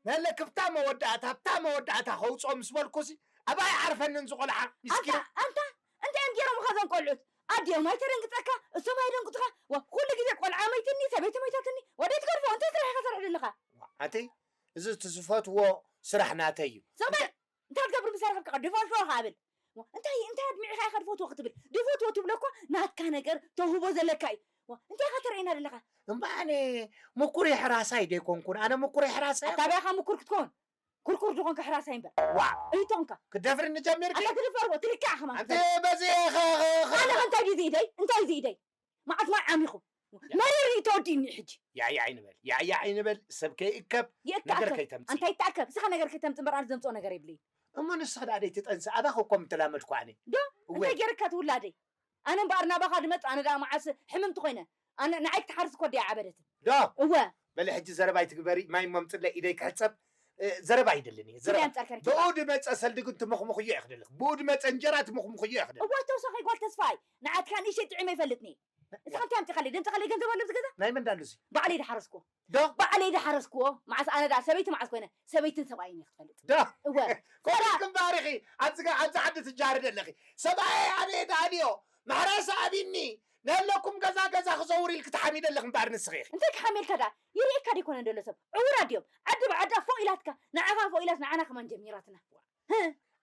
ነለ ክብታ መወዳእታ ኣብታ መወዳእታ ከውጽኦ ምስ በልኩሲ ኣባይ ዓርፈንን ዝቆልዓ ምስኪና። ኣንታ ኣንታ እንታይ እዮም ገይሮምኻ እዞም ቆልዑት። ኣዲኦም ኣይተደንግጸካ እሶም ኣየደንግጹኻ። ዋ ኩሉ ግዜ ቆልዓ መይትኒ ሰበይቲ መይታትኒ ወደይ ትገድፎ እንታይ ስራሕ ኢኻ ትሰርሕ ዘለኻ። ኣቲ እዚ እቲ ዝፈትዎ ስራሕ ናተይ እዩ። ስቕ በል! እንታይ ክትገብር ምሳሌ ከብቅዐ ድፈትዎ ከብል እንታይ እንታይ ኣድሚዕኻ ኢኻ ድፈትዎ ክትብል ድፈትዎ ትብሎ እኮ ናትካ ነገር ተውህቦ ዘለካ እዩ እንታይ ኢኻ ተርእየና ዘለኻ እምበኣነ ምኩር የሕራሳይ ደይኮንኩን ኣነ ምኩር የሕራሳይ ኣታበያኻ ምኩር ክትኮን ኩርኩር ዝኾንካ ሕራሳይ እምበር ዋ ሪቶንካ ክትደፍርኒ ጀሚርኪ ኣታ ትድፈርዎ ትልክዕ ከማን ኣንተ በዚ ኣነ እንታይ ድዩ ዝኢደይ እንታይ ዝኢደይ መዓት ማይ ዓሚኹ መሪር እዩ ተወዲእኒ ሕጂ ያያ ኣይንበል ያያ ኣይንበል ሰብ ከይእከብ ነገር ይእከኣከ ከይተምፅእ እንታይ ይተኣከብ እስኻ ነገር ከይተምፅ እምበር ኣነ ዘምፅኦ ነገር የብለይ እሞ ንስኺ ደኣ ደይትጠንሲ ኣባኺ እኮ ምተላመድኩ ኣነ ይወ እንታይ ገይርካ ትውላደይ ኣነ እምበኣር ናባኻ ድመፅ ኣነ ደኣ መዓስ ሕምምቲ ኮይነ ኣነ ንዓይ ክትሓርስ እኮ ድያ ዓበደትን ዶ እወ በሊ ሕጂ ዘረባ ኣይትግበሪ ማይ መምፅለይ ኢደይ ክሕፀብ ዘረባ ኣይደልን እየ ዘረባ ብኡ ድመፀ ሰልዲ ግን ትምኽምኽዮ እየ ክደልኽ ብኡ ድመፀ እንጀራ ትምኽምኽዮ እየ ክደልኽ እወ ተውሳኸይ ጓል ተስፋይ ንዓትካ ንእሸይ ጥዒመ ይፈልጥኒ እስኻ እንታይ ኣምፂኻለይ ደምፅኻለይ ገንዘብ ኣሎ ኣብዚ ገዛ ናይ መን ዳሉ እዚ ባዕለይ ድሓረስኩዎ ዶ ባዕለይ ድሓረስኩዎ መዓስ ኣነ ደኣ ሰበይቲ መዓስ ኮይነ ሰበይትን ሰብኣይን እየ ክፈልጥ ዶ እወ ኮሪስክም ባሪኺ ኣብዚ ዓዲ ትጃሪ ደለኺ ሰብኣየ ኣበየ ደኣ ድዮ ማሕረስ ኣቢኒ ነለኩም ገዛ ገዛ ክዘውር ኢልኪ ትሓሚደ ኣለኺ እምበኣር ንስኺ ኢኺ። እንታይ ክሓምየልካ ደኣ ይርእየካ ደይኮነን ዘሎ ሰብ ዕውራት ድዮም ዓዲ ብዓዳ ፎእ ኢላትካ ንዓኻ ፎእ ኢላስ ንዓና ከማን ጀሚራትና።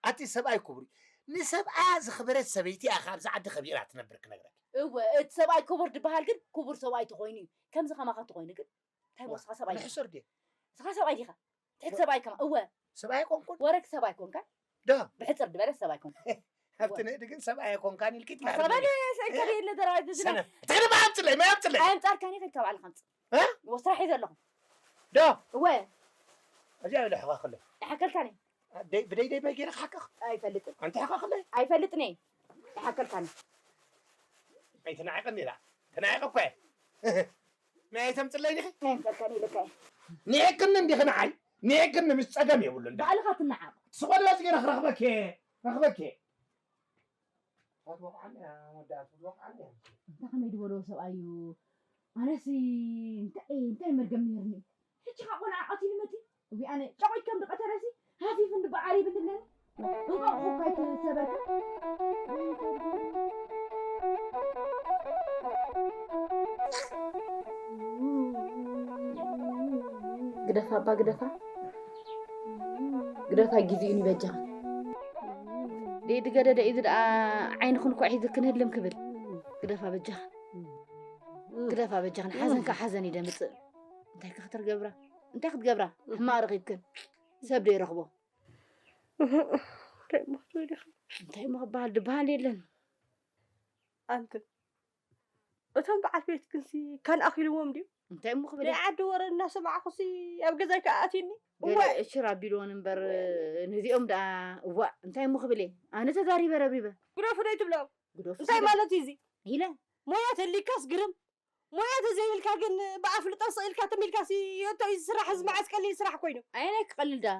ኣቲ ሰብኣይ ክቡር እዩ ንሰብኣ ዘኽበረት ሰበይቲ እያ ከ ኣብዛ ዓዲ ከቢራ ትነብር ክነግረኪ። እወ እቲ ሰብኣይ ክቡር ድበሃል ግን ክቡር ሰብኣይ ተኾይኑ እዩ ከምዚ ከማኻ ተኾይኑ ግን እንታይ እሞ ንስኻ ሰብኣይ ዲኻ? ንሕሱር ድየ? ንስኻ ሰብኣይ ዲኻ? ትሕቲ ሰብኣይ ከማ እወ ሰብኣይ ኣይኮንኩን። ወረክ ሰብኣይ ኮንካ ዶ ብሕፅር ዝበለ ሰብኣይ ኮንካ ኣብቲ ንእዲ ግን ሰብኣይ ኣይኮንካን ኢልኪ ትምሕር ሰበል ሰይከ የለ ዘራዊት ዝና ሰነፍ ትግርማ ኣምፅለይ ማይ ኣምፅለይ ኣይምፃልካን ኢኸ ካብ ዓልኻ ኣምፅ እ? ወስራሕ እዩ ዘለኹም ዶ እወ ኣብዚኣ ኢለ ሕኸኽለይ ይሓከልካኒ ደይ- ብደይ ደይ መይ ገይረ ክሓከኽ ኣይፈልጥን ኣንቲ ሕኸኽለይ ኣይፈልጥን እየ ይሓከልካኒ ኣይተናዒቐኒ ኢላ ተናዒቐ እኮ እየ ናይ ኣይተምፅለይ ዲኺ ኣይምፀልካኒ ኢለካ እየ ኒዕክኒ እንዲኺ ንዓይ ኒዕክኒ ምስ ፀገም የብሉን ዳ ባዕልኻ ትነዓቕ ስቆልበ ዝገይረ ክረኽበኪ እየ ረኽበኪ እየ ትወቕዓኒ እያ መወዳእታ ትወቕዓኒ እያ እንታይ ከመይ ዝበሎ ሰብኣይ እዩ ኣነሲ እንታይ እንታይ መርገም ነይርኒ ሕጂ ካ ቆልዓ ቀቲሉ መፂ እዊ ኣነ ጨቂት ከም ድቀተለሲ ሃፊፍ እንዲ በዓር ይብል ኣለኒ እንቋቑሖ እኳ ኣይተሰበርካ ግደፋ እባ ግደፋ ግደፋ ጊዜኡን ይበጃኻ ደይ ድገደደ ኢዚ ደኣ ዓይንኽን እኳ ሒዝክን ህልም ክብል ግደፋ በጃኻ ግደፋ በጃኽን ሓዘን ካብ ሓዘን እዩ ደምፅእ እንታይ ከ ክትርገብራ እንታይ ክትገብራ ሕማቕ ረኺብክን ሰብ ዶ ይረኽቦ እንታይ እሞ ክበሃል ድበሃል የለን ኣንተ እቶም በዓል ቤትክንሲ ካን ኣኺልዎም ድዩ? እንታይ እሞ ክብል ናይ እየ? ዓዲ ወረ እናሰማዕኹሲ ኣብ ገዛይ ከኣትዩኒ። ገለ እዋይ! እሽር ኣቢልዎን እምበር፣ ወይለይ! ነዚኦም ደኣ፣ እዋእ፣ እንታይ እሞ ክብል እየ? ኣነ ተዛሪበ ረብሪበ። ግደፉ ደይ ትብሎም? ግደፉ እንታይ ስለ ማለት እዩ እዚ? ኢለ። ሞያ ተሊካስ ግርም፣ ሞያ ተዘይብልካ ግን ብኣፍልጦ ስቕ ኢልካ ትም ኢልካሲ የእቶ እዩ ዝስራሕ። እዚ መዓስ ቀሊል ስራሕ ኮይኑ? ኣየናይ ክቐልል ደኣ?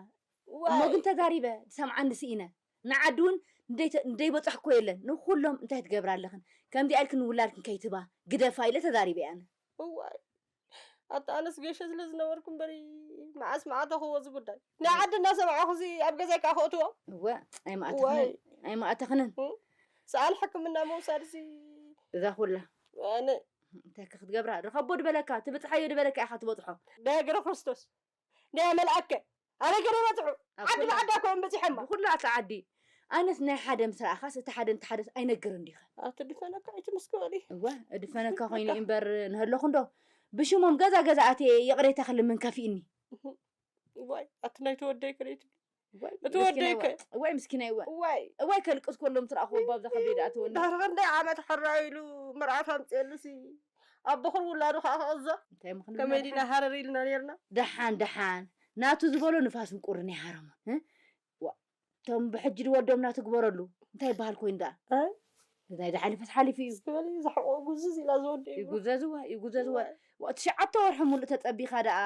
እሞ ዋይ! ግን ተዛሪበ፣ ዝሰምዓኒ ስኢነ። ንዓዲ እውን ንደይ-፣ ንደይበጻሕኩዎ የለን። ንኹሎም እንታይ ትገብራ ኣለኽን? ከምዚኣ ኢልክን ንውላድክን ከይትህባ ግደፋ ኢለ ተዛሪበ ኣነ። እዋይ! ኣታ ኣነስ ገሸ ስለ ዝነበርኩ እምበሪ መዓስ መዓት ኣኹዎ እዚ ጉዳይ። ናይ ዓዲ እናሰማዕኹ እዚ ኣብ ገዛይ ከኣ ከእትዎ? እወ፣ ኣይመኣተኽንን፣ እዋይ! ኣይመኣተኽንን። እም? ሰኣን ሕክምና ምውሳድሲ እዛ ኩላ። ኣነ እንታይ ከ ክትገብራ? ርኸቦ ድበለካ፣ ትብጽሓዮ ድበለካ ኢኻ ትበጽሖ። ብእግሪ ክርስቶስ። ናይ መልኣከ ኣበይ ገለ ይበጽሑ? ኣብ ዓዲ ኩላ ብዓዳ እኮ እዮም በጺሖማ። ብኩላ እታ ዓዲ። ኣነስ ናይ ሓደ ምስ ረኣኻስ እቲ ሓደ ነቲ ሓደስ ኣይነግርን ዲኸ? ኣቲ ድፈነካ ኣይትምስክሪ። እወ፣ እድፈነካ ኮይኑ እምበር ንሀለኹ እንዶ ብሽሞም ገዛ ገዛ ኣትየ ይቕሬታ ክልምን ከፊእኒ። ዋይ፣ ኣቲ ናይ ተወደይ ከለይቲ። ዋይ፣ እቲ ምስኪናይ ወደይ ከ? ዋ-፣ ዋይ፣ ምስኪናይ ዋ-፣ ዋይ። ዋይ፣ ከልቅስ ከሎ ምስ ረኣኹዎ ባብዛ ከብደይ ደኣ ትወኒ። ዳርጋ ክንደይ ዓመት ሕራይ ኢሉ መርዓት ኣምጽኤሉሲ። ኣቦኹን ውላዱ ከኣ ክቕዞ። እንታይ ምኽንያት ከመይ ዲና ሃረር ኢልና ኔርና? ደሓን፣ ደሓን። ናቱ ዝበሎ ንፋስን ቁርን ይሃረሞ። እ? ዋ፣ እቶም ብሕጂ ዝወልዶም ናቱ ግበረሉ። እንታይ ይበሃል ኮይኑ ደኣ? እ? ናይ ዝሓለፈስ ሓሊፉ እዩ። እስኪ በሊ፣ ዝሕቆ ጉዝዝ ኢላ ዝወደ እዩ። ይጉዘዝዋ፣ ይጉዘዝዋ። ዋይ። ዋ፣ ትሽዓተ ወርሒ ሙሉእ ተጸቢኻ ደኣ፣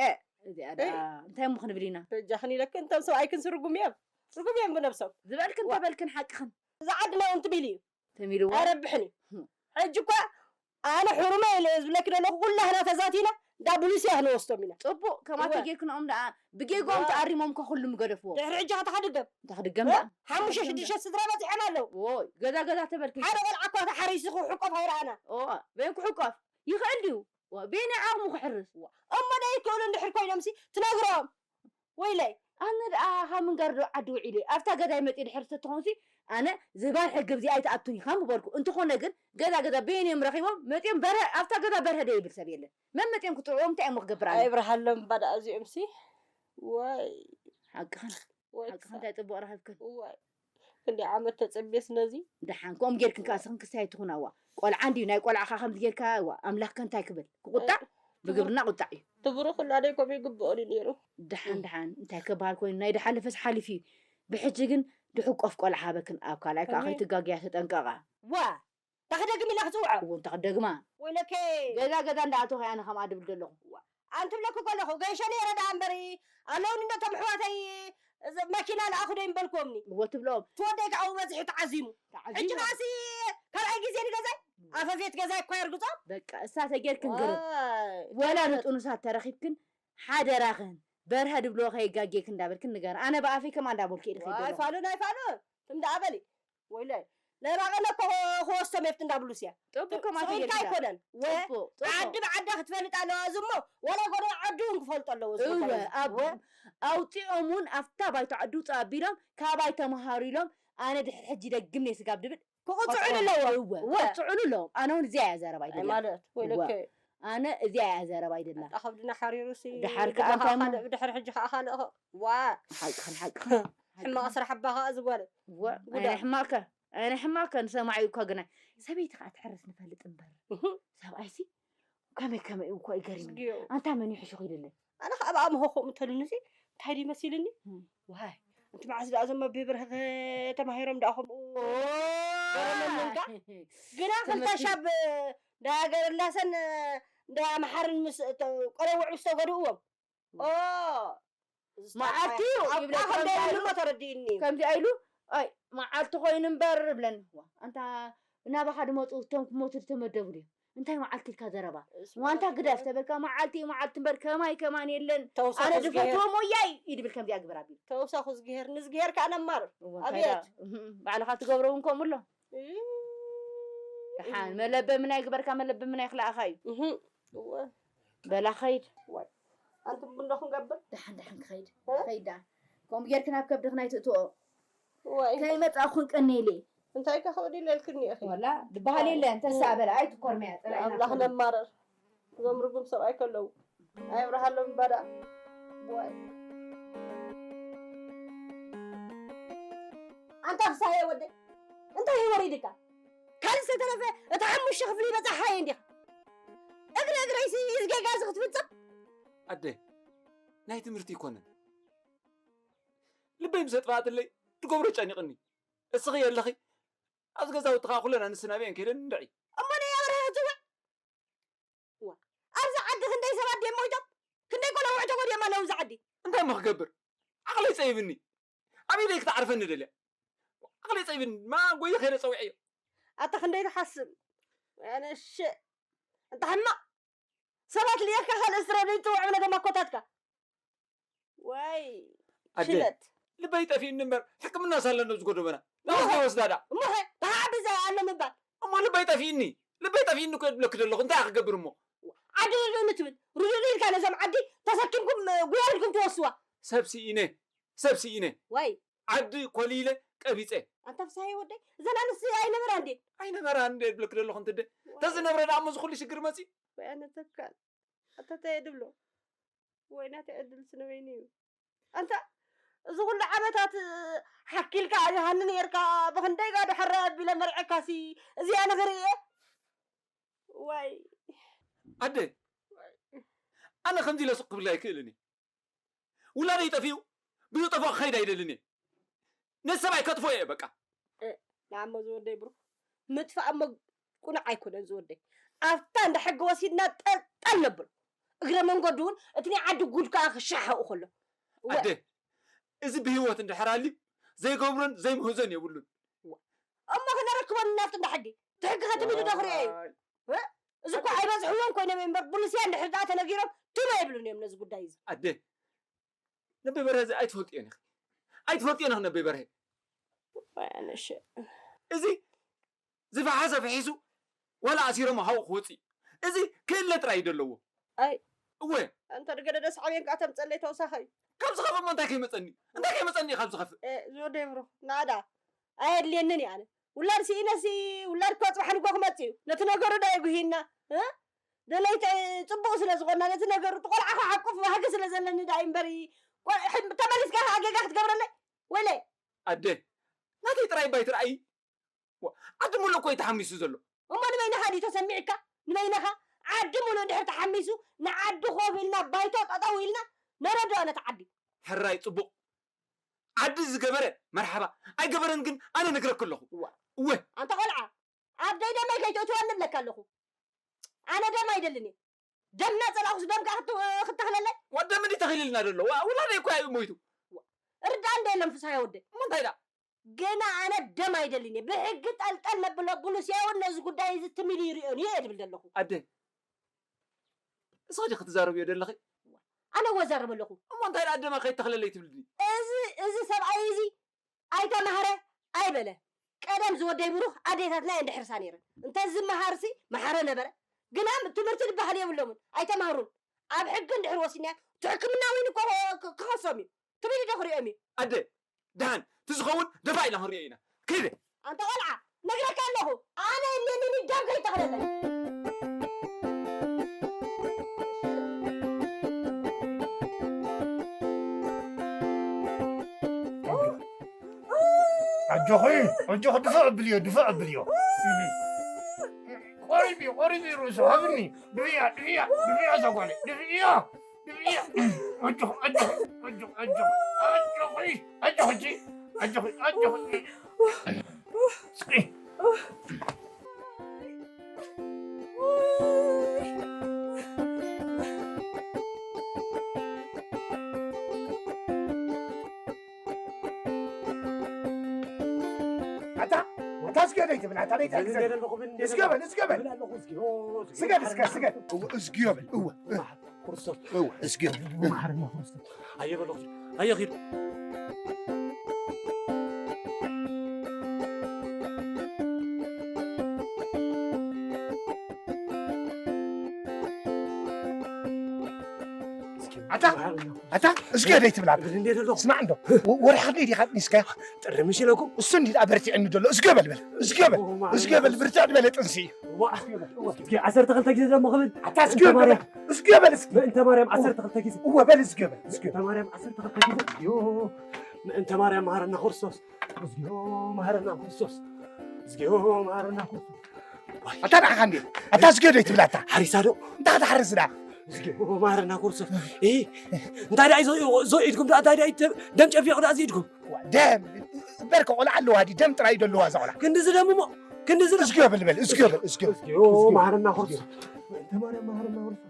እ፣ እዚኣ ደኣ፣ እይ። እንታይ እሞ ክንብል ኢና? በጃኽን ኢለክን፣ እቶም ሰብኣይክን ስርጉም እዮም። ስርጉም እዮም ብነብሶም። ዝበልክን ዋ። ተበልክን ሓቅኽን። እዚ ዓድና እውን ትቢል እዩ። ተሚልዋ። ኣይረብሕን እዩ። ህም። ሕጂ እኳ ኣነ ሕሩመ ኢለ እየ ዝብለኪ ዘለኹ፣ ኩላህና ተዛቲና እንዳ ብሉስያ ክንወስዶም ኢና። ጽቡቕ፣ ከማተ እወ። ጌርክንኦም ደኣ፣ ብጌግኦም እወ። ተኣሪሞም እኮ ኩሉ ምገደፍዎ። ድሕሪ ሕጂ ኸ ተኸድገም። ተኽድገም እ? ደኣ። ሓሙሽተ ተኽድገም ሽዱሽተ ደኣ። ስድራ በጺሖም ኣለዉ። ዎይ፣ ገዛ ገዛ ተበልኪ። ሓደ ቆልዓ እኳ ተሓሪሱ ክሕቆፍ ኣይረኣና። እወ፣ በይን ክሕቆፍ ይኽእል ድዩ? ዋ፣ በየናይ ዓቕሙ ክሕርስ? ዋ፣ እሞ ደይክእሉ እንድሕር ኮይኖምሲ ትነግሮም። ወይለይ። ኣነ ደኣ ካብ ምንጋር ዶ ዓዲ ውዒለ? ኣብታ ገዛይ መጺኡ ድሕር ተትኾንሲ፣ ኣነ ዝባን ሕጊ ኣብዚኣ ኣይትኣቱን ኢኻ ምበልኩ። እንተኾነ ግን፣ ገዛ ገዛ በየን እዮም ረኺቦም? መጺኦም በርሀ፣ ኣብታ ገዛ በርሀ ደይብል ሰብ የለን። መን መጺኦም ክጽውዑ እንታይ እሞ ክገብር ኣነ? ኣይብርሃሎም እባ ደኣ እዚኦምሲ። ዋይ። ሓቅኽን። ወይ ሓቅኽን ክሳዕ እንታይ ጽቡቕ ረኺብክን? እዋይ፣ ክንደይ ዓመት ተጸብየስ ነዚ። ደሓን፣ ከምኡ ጌርክን ከኣ ስኽን ክስታይ ትኹና፣ እዋ። ቆልዓ እንድዩ፣ ናይ ቆልዓ ከኣ ከምዚ ጌርካ፣ እዋ፣ ኣምላኽ ከ እንታይ ክብል? ክቁጣዕ? እ፣ ብግብርና ቁጣዕ እዩ። ትብሩ ኩላ ደይ ከምኡ ይግብኦ ድዩ ነይሩ? ደሓን፣ ደሓን፣ እንታይ ክበሃል ኮይኑ? ናይ ደሓለፈስ ሓሊፉ እዩ። ብሕጂ ግን ድሕቆፍ ቆልዓ ሃበክን፣ ኣብ ካልኣይ ከኣ ኣሜን። ከይትጋግያ ተጠንቀቓ። ዋ፣ እንታይ ክደግም ኢላ ክጽውዖ? እወ፣ እንታይ ክደግማ? ወይለከ። ገዛ ገዛ እንዳኣተኹ እየ ኣነ ከምኣ ድብል ዘለኹ። ዋ፣ ኣነ ትብለኪ ከለኹ፣ ገይሸ ነይረ ደኣ እምበሪ፣ ኣለውኒ እንዶ እቶም ኣሕዋተይ፣ እዚ መኪና ለኣኹ ዶ ይምበልክዎምኒ? እወ፣ ትብሎም። ትወደይ ከዓ ብበዝሒ ተዓዚሙ። ተዓዚሙ። ሕጂ ከኣሲ ካልኣይ ግዜ ንገዛይ፣ ኣፈፌት ገዛይ እኳ የርግጾ። በቃ፣ እሳ ተጌርክን ግርም። ዋይ። ወላ ንጥኑሳት ተረኺብክን፣ ሓደራኽን፣ በርሀ ድብልዎ ከየጋጌክን እንዳበልክን ንገር። ኣነ ብኣፈይ ከማ እንዳበልኩ እየ ድኸይድ ዋይ፣ ዘለኹ። ፋሉን ኣይፋሉን፣ ትም ደኣ በሊ። ወይለይ፣ ለባቐነ እኮ ክወስቶም የፍት እንዳብሉስ እያ። ጥቡቅ፣ ት-፣ ከማቱ ስቕ ኢልካ ጌርካ። ኣይኮነን። ወ-፣ ጥቡቅ፣ ጥቡቅ። ዓዲ ብዓዳ ክትፈልጥ ኣለዋ። እዚ እሞ ዋላ ጎደና ዓዲ እውን ክፈልጡ ኣለዎ። እዚ እወ፣ ጉዳይ እዚ። ኣብ-፣ ወ-፣ ኣውፂኦም እውን ኣብታ ባይቶ ዓዲ ውፅእ ኣቢሎም፣ ካባይ ተምሃሩ ኢሎም፣ ኣነ ድሕሪ ሕጂ ደግም እየ ስጋብ ድብል ክቕፅዑ ቆፅዖም። ኣለዎ። እወ፣ ወ-፣ ክቕፅዑ ኣለዎም። ኣነ እውን እዚኣ እያ ዘረባ ኣይ ኣይደላን። ማለት፣ እወ። ወይለከ። ኣነ እዚኣ እያ ዘረባ ኣይደላን። ኣታ ከብድና ሓሪሩሲ፣ ደሓር ከኣ ድማ እንታይ እሞ? ካልእ፣ ብድሕሪ ሕጂ ከኣ ካልእ ኸ-፣ ዋ። ሓቅኽን፣ ሓቅኽን። ሕማቕ ሓቅኽን። ስራሕ ኣባ ኸኣ ዝጓለ። እወ፣ ጉዳ። ኣነ ሕማቕከ፣ ኣነ ሕማቕከ ንሰማዒ እኳ ግናይ። ሰበይቲ ኸኣ ትሕርስ ንፈልጥ እምበር። እህ። ሰብኣይሲ ከመይ ከመይ እኮ ይገርም እዩ። ዝግዮ። ኣንታ መን ይሕሹ ኺድለ? ኣነ ኸኣ ብኣምሆ ከምኡ እንተልኒ ሲ እንታይ ድዩ መሲልኒ? እም። ዋይ፣ ኣንቲ መዓስ ደኣ እዞም ኣቤ ብርሀ ተማሂሮም ደኣ ከምኡ ገረመኒ እንካ። ግና ክልተ ትምህርቲ ሻብ እንዳ ገረላሰን እንዳ መሓርን ምስ ተ-፣ ቆለውዕ ምስ ተገድእዎም። ኦ፣ መዓልቲ እዩ ኣብ ይብለካ ጣፍ ከምዚ እንዳይብሉ ኢሉ፣ እሞ ተረዲእኒ እዩ። ከምዚ ኢሉ፣ ኣይ፣ መዓልቲ ኮይኑ እምበር እብለኒ። ዋ፣ ኣንታ ናባኻ ድመፁ እቶም ክሞቱ ዝተመደቡ ድዮም? እንታይ መዓልቲ ኢልካ ዘረባ? እሱ ዋንታ መዓልቲ ግደፍ እምበር። ተበልካ መዓልቲ እዩ መዓልቲ እምበር ከማይ ከማን የለን። ተውሳኹ ኣነ ዝገሄር። ዝፈትዎ ሞያይ እዩ ድብል ከምዚኣ ግበር ኣቢሉ። ተውሳኹ ዝገሄር ንዝገሄር ከኣ ነማርር። እወ፣ እንታይ ኣብየት። ደኣ? እህም፣ ባዕልኻ ትገብሮ እውን ከምኡ ኣሎ። እይ። ደሓን መለበምና ይግበርካ፣ መለበምና ይኽልኣኻ እዩ። እህም፣ እወ። በላ ኸይድ። ዋይ። ኣንቲ ቡን ዶ ክንገብር? ደሓን ደሓን ክኸይድ። እ? ኸይድ ደኣ። ከምኡ ጌርክን ኣብ ከብድኽን ኣይትእትኦ። ዋይ። ከይመጻእኩን ቀኒለ። እንታይ ከ ክብድ ኢለልክኒ ኢኺ? ወላ፣ ዝበሃል የለ፣ እንተሳ በላ፣ ኣይትኮርምያ፣ ጥራይ ኣምላኽ ናትኮርም። ነማረር። እዞም ርጉም ሰብኣይ ከለዉ። ኣይብርሃሎም እባ ደኣ። ዋይ። ኣንታ ክሳየ ወደይ፣ እንታይ እዩ ወሪድካ? ካልእ ተረፈ እታ ሓሙሽተ ክፍሊ በጻሓየ እንዲኻ። እግሪ እግረይሲ እዚ ጌጋ እዚ ክትፍጽም? ኣደ፣ ናይ ትምህርቲ ኣይኮነን። ልበይ ምስ ኣጥፍኣትለይ፣ ድገብሮ ጨኒቕኒ። እስኺ የለኺ። ኣብዚ ገዛውቲ ኸኣ ኩለን ኣንስቲ ናበየን ከይደን እንድዒ። እሞ ነይ ኣብርሃ ጽውዕ። ዋ፣ ኣብዚ ዓዲ ክንደይ ሰባት ድዮም ሞይቶም? ክንደይ ቆልዑ ተጎድዮም ኣለዉ ኣብዚ ዓዲ? እንታይ እሞ ክገብር? ዓቕለይ ጸቢብኒ። ኣብ ኢደይ ክትዓርፈኒ ደልያ። ዓቕለይ ጸቢብኒ። ማ ጎየ ከይደ ጸዊዐዮ። ኣታ ክንደይ ትሓስብ? ኣነ ሸ-፣ ኣንታ ሕማቕ። ሰባት ልኢኽካ ካልእ ስረ ዘይትጽውዕ ብነገ ማኮታትካ። ዋይ፣ ኣደ፣ ሽለት። ልበይ ጠፊእኒ እምበር ሕክምና ሳለ ነው ዝጎደበና። ናብዚ እሞ ወስዳ ዳ? እሞ ኸ፣ ተሓቢ ዘይ ኣሎ ምባል። እሞ ልበይ ጠፊእኒ። ልበይ ጠፊእኒ እኮ እብለኪ ዘለኹ። እንታይ ክገብር እሞ? ዓዲ ርዱእኒ ትብል። ርዱእኒ ኢልካ ነዞም ዓዲ ተሰኪምኩም፣ እ፣ ጉያ ኢልኩም ትወስዋ። ሰብ ስኢነ። ሰብ ስኢነ። ዋይ። ዓዲ ኮሊለ ቀቢጸ። ኣንታ ፍስሃየ ወደይ፣ እዘን ኣንስቲ ኣይነበራ እንዴ? ኣይነበራ እንዴ እብለኪ ዘለኹ እንትደ። ዋይ። ተዝነብረ ደኣ እሞ እዚ ኩሉ ሽግር መጺ? ወይ ኣነ ተካል። ኣታ እንታይ እየ ድብሎ? ወይ ናተይ ዕድልስ ንበይኑ እዩ። ኣንታ እዚ ኩሉ ዓመታት ሓኪልካ ኣብይሃኒ ነይርካ፣ ብኽንደይ ጋዶ ሕራይ ኣቢለ መርዐካሲ እዚኣ ንኽርኢ እየ? ዋይ። ኣደ፣ ኣነ ከምዚ ኢለ ስቕ ክብል ኣይክእልን እየ። ውላደይ ጠፊኡ ብዝጠፍኦ ክኸይድ ኣይደልን እየ። ነቲ ሰብኣይ ከጥፍኦ እየ በቃ። እ፣ ንዓሞ ዝወደይ ብሩኽ፣ ምጥፋእ እሞ ቁኑዕ ኣይኮነን ዝወደይ። ኣብታ እንዳ ሕጊ ወሲድና ጠልጠል ነብሎ። እግረ መንገዱ እውን እቲ ናይ ዓዲ ጉድ ከኣ ክሻሓኡ ከሎ። እወ። ኣደ፣ እዚ ብህይወት እንድሕር ኣልዩ ዘይገብሮን ዘይምህዞን የብሉን። እሞ ክነረክቦ ናብቲ እንዳ ሕጊ። እቲ ሕጊ ከትሚዱ ዶ ክርእዮ እዩ? ዋይ። እ? እዚ እኮ ኣይበዝሕዎን ኮይኖም እዮም እምበር፣ ብሉስያ እንድሕር ደኣ ተነጊሮም ትም ኣይብሉን እዮም ነዚ ጉዳይ እዚ። ኣደ፣ ነቢ በርሀ እዚ ኣይትፈልጥዮን ኢኺ። ኣይትፈልጥዮን ኢኺ ነቢ በርሀ። ዋይ ኣነሸ። እዚ ዝፈሓሰ ፍሒሱ ዋላ ኣሲሮሞ ሃው ክወጽእ እዩ። እዚ ክእለ ጥራይ እዩ ዘለዎ። ኣይ። እወ። እንተ ድገደ ደስ ዓብየን ከኣ ተምጸለይ ተወሳኸ እዩ። ካብ ዝኸፍእ እሞ እንታይ ከይመጸኒ? እንታይ ከይመጸኒ እዩ ካብ ዝኸፍእ? እ፣ ዝወደይ ብሩኽ፣ ናዳ ኣየድልየንን እዩ ኣነ። ውላድ ስኢነሲ፣ ውላድ እኮ ጽባሕ ንግሆ ክመጽእ እዩ። ነቲ ነገሩ ዶ የጉሂና? እ? ደለይቲ ጽቡቕ ስለ ዝኾንና ነቲ ነገሩ፣ እቲ ቆልዓ ክሓቁፍ ባህጊ ስለ ዘለኒ ደኣ እዩ እምበር፣ ቆ-፣ ሕም-፣ ተመሊስካ ከኣ ጌጋ ክትገብረለይ? ወይለይ! ኣደ፣ ናተይ ጥራይ እባ ኣይትርኣዪ። ዋ፣ ዓዲ ሙሉእ እኮ እዩ ተሓሚሱ ዘሎ። እሞ ንበይንኻ ድዩ ተሰሚዕካ? ንበይንኻ? ዓዲ ሙሉእ እንድሕር ተሓሚሱ፣ ንዓዲ ኮፍ ኢልና፣ ባይቶ ጠጠው ኢልና፣ ነረድኦ ነቲ ዓዲ። ሕራይ ጽቡቕ። ዓዲ ዝገበረ መርሓባ፣ ኣይገበረን ግን ኣነ ነግረኪ ኣለኹ። እዋ። እወ። ኣንታ ቆልዓ፣ ኣብ ደይ ደመይ ከይተእትወኒ እብለካ ኣለኹ። ኣነ ደም ኣይደልን እየ። ደም እናጸላእኩ ደም ከኣ ክት-፣ ክተኽለለይ? ወደ ምን ይተኽልልና ዘሎ? ዋ-፣ ውላደይ እኮ እዩ ሞይቱ። ዋ-፣ እርዳእ እንደ የለን ፍስሃ ወደይ። እሞ እንታይ ደኣ? ገና ኣነ ደም ኣይደልን እየ። ብሕጊ ጠልጠል ነብሎ ብሉስ ያውን ነዚ ጉዳይ እዚ ትም ኢሉ ይርእዮን እየ ድብል ዘለኹ። ኣደ፣ እስኺ ዲኺ ትዛረብዮ ዘለኺ? ኣነ እወ ዛረብ ኣለኹ። እሞ እንታይ ደኣ ደማ ከይተኽለለይ ትብልኒ? እዚ፣ እዚ ሰብኣይ እዚ ኣይተማህረ ኣይበለ። ቀደም ዝወደይ ብሩኽ ኣዴታትና እየን ድሕርሳ ነይረን። እንተ ዝመሃርሲ መሓረ ነበረ። ግና ትምህርቲ ዝበሃል የብሎምን። ኣይተማህሩን። ኣብ ሕጊ እንድሕር ወሲድናዮ፣ እቲ ሕክምና እውን እኮ ክ-፣ ክኸሶም እዩ። ትም ኢሉ ዶ ክሪኦም እዩ? ኣደ፣ ደሓን፣ እቲ ዝኸውን ደፋ ኢልና ክንሪኦ ኢና። ከይደ። ኣንታ ቆልዓ፣ ነግረካ ኣለኹ። ኣነ የድልየኒ ደም ከይተኽለለ። ኣጆኺ፣ ኣጆኺ፣ ድፍእ ኣብልዮ፣ ድፍእ ኣብልዮ። ቆሪብ እዩ፣ ቆሪብ እዩ ርእሱ፣ ሃብኒ። ድፍእያ፣ ድፍእያ፣ ድፍእያ እዛ ጓለይ፣ ድፍእያ፣ ድፍእያ። ኣጆኺ፣ ኣጆኺ፣ ኣጆኺ፣ ኣጆኺ፣ ኣጆኺ፣ ኣጆኺ፣ ኣጆኺ፣ ኣጆኺ። እስኪ። ኣታ፣ ኣታ እስኪ ወደይ ትብል፣ ኣታ ደይ ትብል። እስኪ በል፣ እስኪ በል። ስገድ፣ እስከ፣ ስገድ። እወ፣ እዝጊዮ በል፣ እወ። ክርስቶስ። እወ፣ እዝጊዮ በል። መሓረና ክርስቶስ። ኣየ በሎ፣ ኣየ ኺድ። ኣታ፣ ኣታ፣ እስኪ ደይ ትብል ኣታ። እንዴት ኣሎ? ስማዕ እንዶ፣ ወ-፣ ወርሒ ክንደይ ዲኻ ኣጥኒስካዮ? ጥሪ ምሽ ኢለኩም? እሱ እንዲ ደኣ በርቲዕኒ ዘሎ። እስኪ በል በል። እስኪ በል። እስኪ በል፣ ብርትዕ ዝበለ ጥንሲ እዩ። ዋ፣ እስኪ ዓሰርተ ክልተ ግዜ ደሞ ክብል። ኣታ እስኪ በል። እስኪ በል እስኪ። ምእንተ ማርያም ዓሰርተ ክልተ ግዜ። እወ፣ በል እስኪ በል። እስኪ። ምእንተ ማርያም ዓሰርተ ክልተ ግዜ። ዮ፣ ምእንተ ማርያም መሃረና ክርስቶስ። እግዚኦ መሃረና ክርስቶስ። እግዚኦ መሃረና ክርስቶስ። ኣታ ንዓኻ እንዴ? ኣታ ስገዶ ይትብላታ። ሓሪሳ ዶ? እንታይ ክትሓርስ ዳ? እስኪ ማረና ኩርሶ። እ እንታይ ደኣ ይዞ ኢድኩም ደኣ እንታይ ደኣ ደም ጨፊቑ ደኣ ኢድኩም። ደም እምበር ቆልዓ ኣለዋ ዲ ደም ጥራይ ደለዋ እዛ ቆልዓ። ክንድዚ ደም እሞ ክንድዚ ደም። እስኪ በል በል እስኪ በል እስኪ በል። እስኪ ማረና ኩርሶ። ተማረ ማረና ኩርሶ።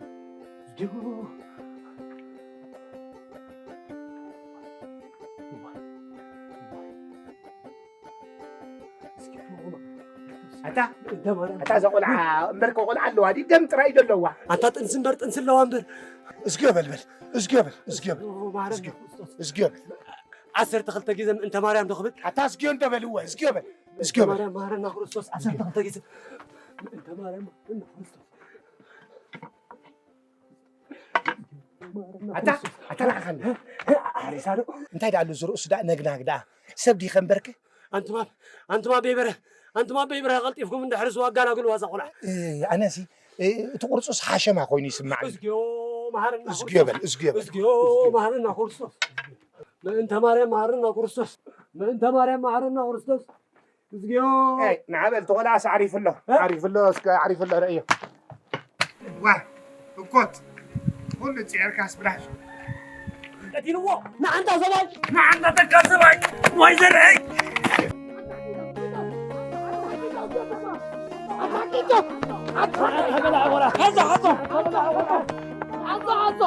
እስኪ ኣታ ኣታ እዛ ቆልዓ እምበር ቆልዓ ኣለዋ ዲ ደም ጥራይ እዩ ዘለዋ። ኣታ ጥንሲ እምበር ጥንሲ ኣለዋ እምበር። እስኪ በል በል እስኪ በል እስኪ በል እስኪ በል። ዓሰርተ ክልተ ግዜ ምእንተ ማርያም ዶ ክብል። ኣታ እስኪ እንተ በልዎ እስኪ በል እስኪ በል። ማርያም ማረና ክርስቶስ ዓሰርተ ክልተ ግዜ ምእንተ ማርያም ማረና ክርስቶስ። ኣታ ኣታ ንዓኻ እንደ ሓሪሳ ዶ እንታይ ደኣ ኣሎ ዝርእሱ ደኣ ነግናግ ደኣ ሰብ ዲኸ እምበርክ። ኣንቱማ ኣንቱማ በይበረ ኣንቱማ በይበረ ቀልጢፍኩም እንድሕር ዝዋጋና ግልዋ እዛ ቆልዓ። ኣነሲ እቲ ቁርጹስ ሓሸማ ኮይኑ ይስማዕ። እዝግዮ መሃረና እዝግዮ በል እዝግዮ በል። እዝግዮ መሃረና ክርስቶስ ምእንተ ማርያም መሃረና ክርስቶስ ምእንተ ማርያም መሃረና ክርስቶስ። እዝግዮ። ንዓበል ተቆልዓስ ዓሪፉ ኣሎ። ዓሪፉ ኣሎ እስከ ዓሪፉ ኣሎ ረእዮ። ዋ እኮት ኩሉ ፂዕርካስ ብላሽ። ቀቲልዎ ንዓንታ ሰባይ ንዓንታ ተካ ሰባይ። ወይ ዘርአይ። ሓዞ ሓዞ ሓዞ ሓዞ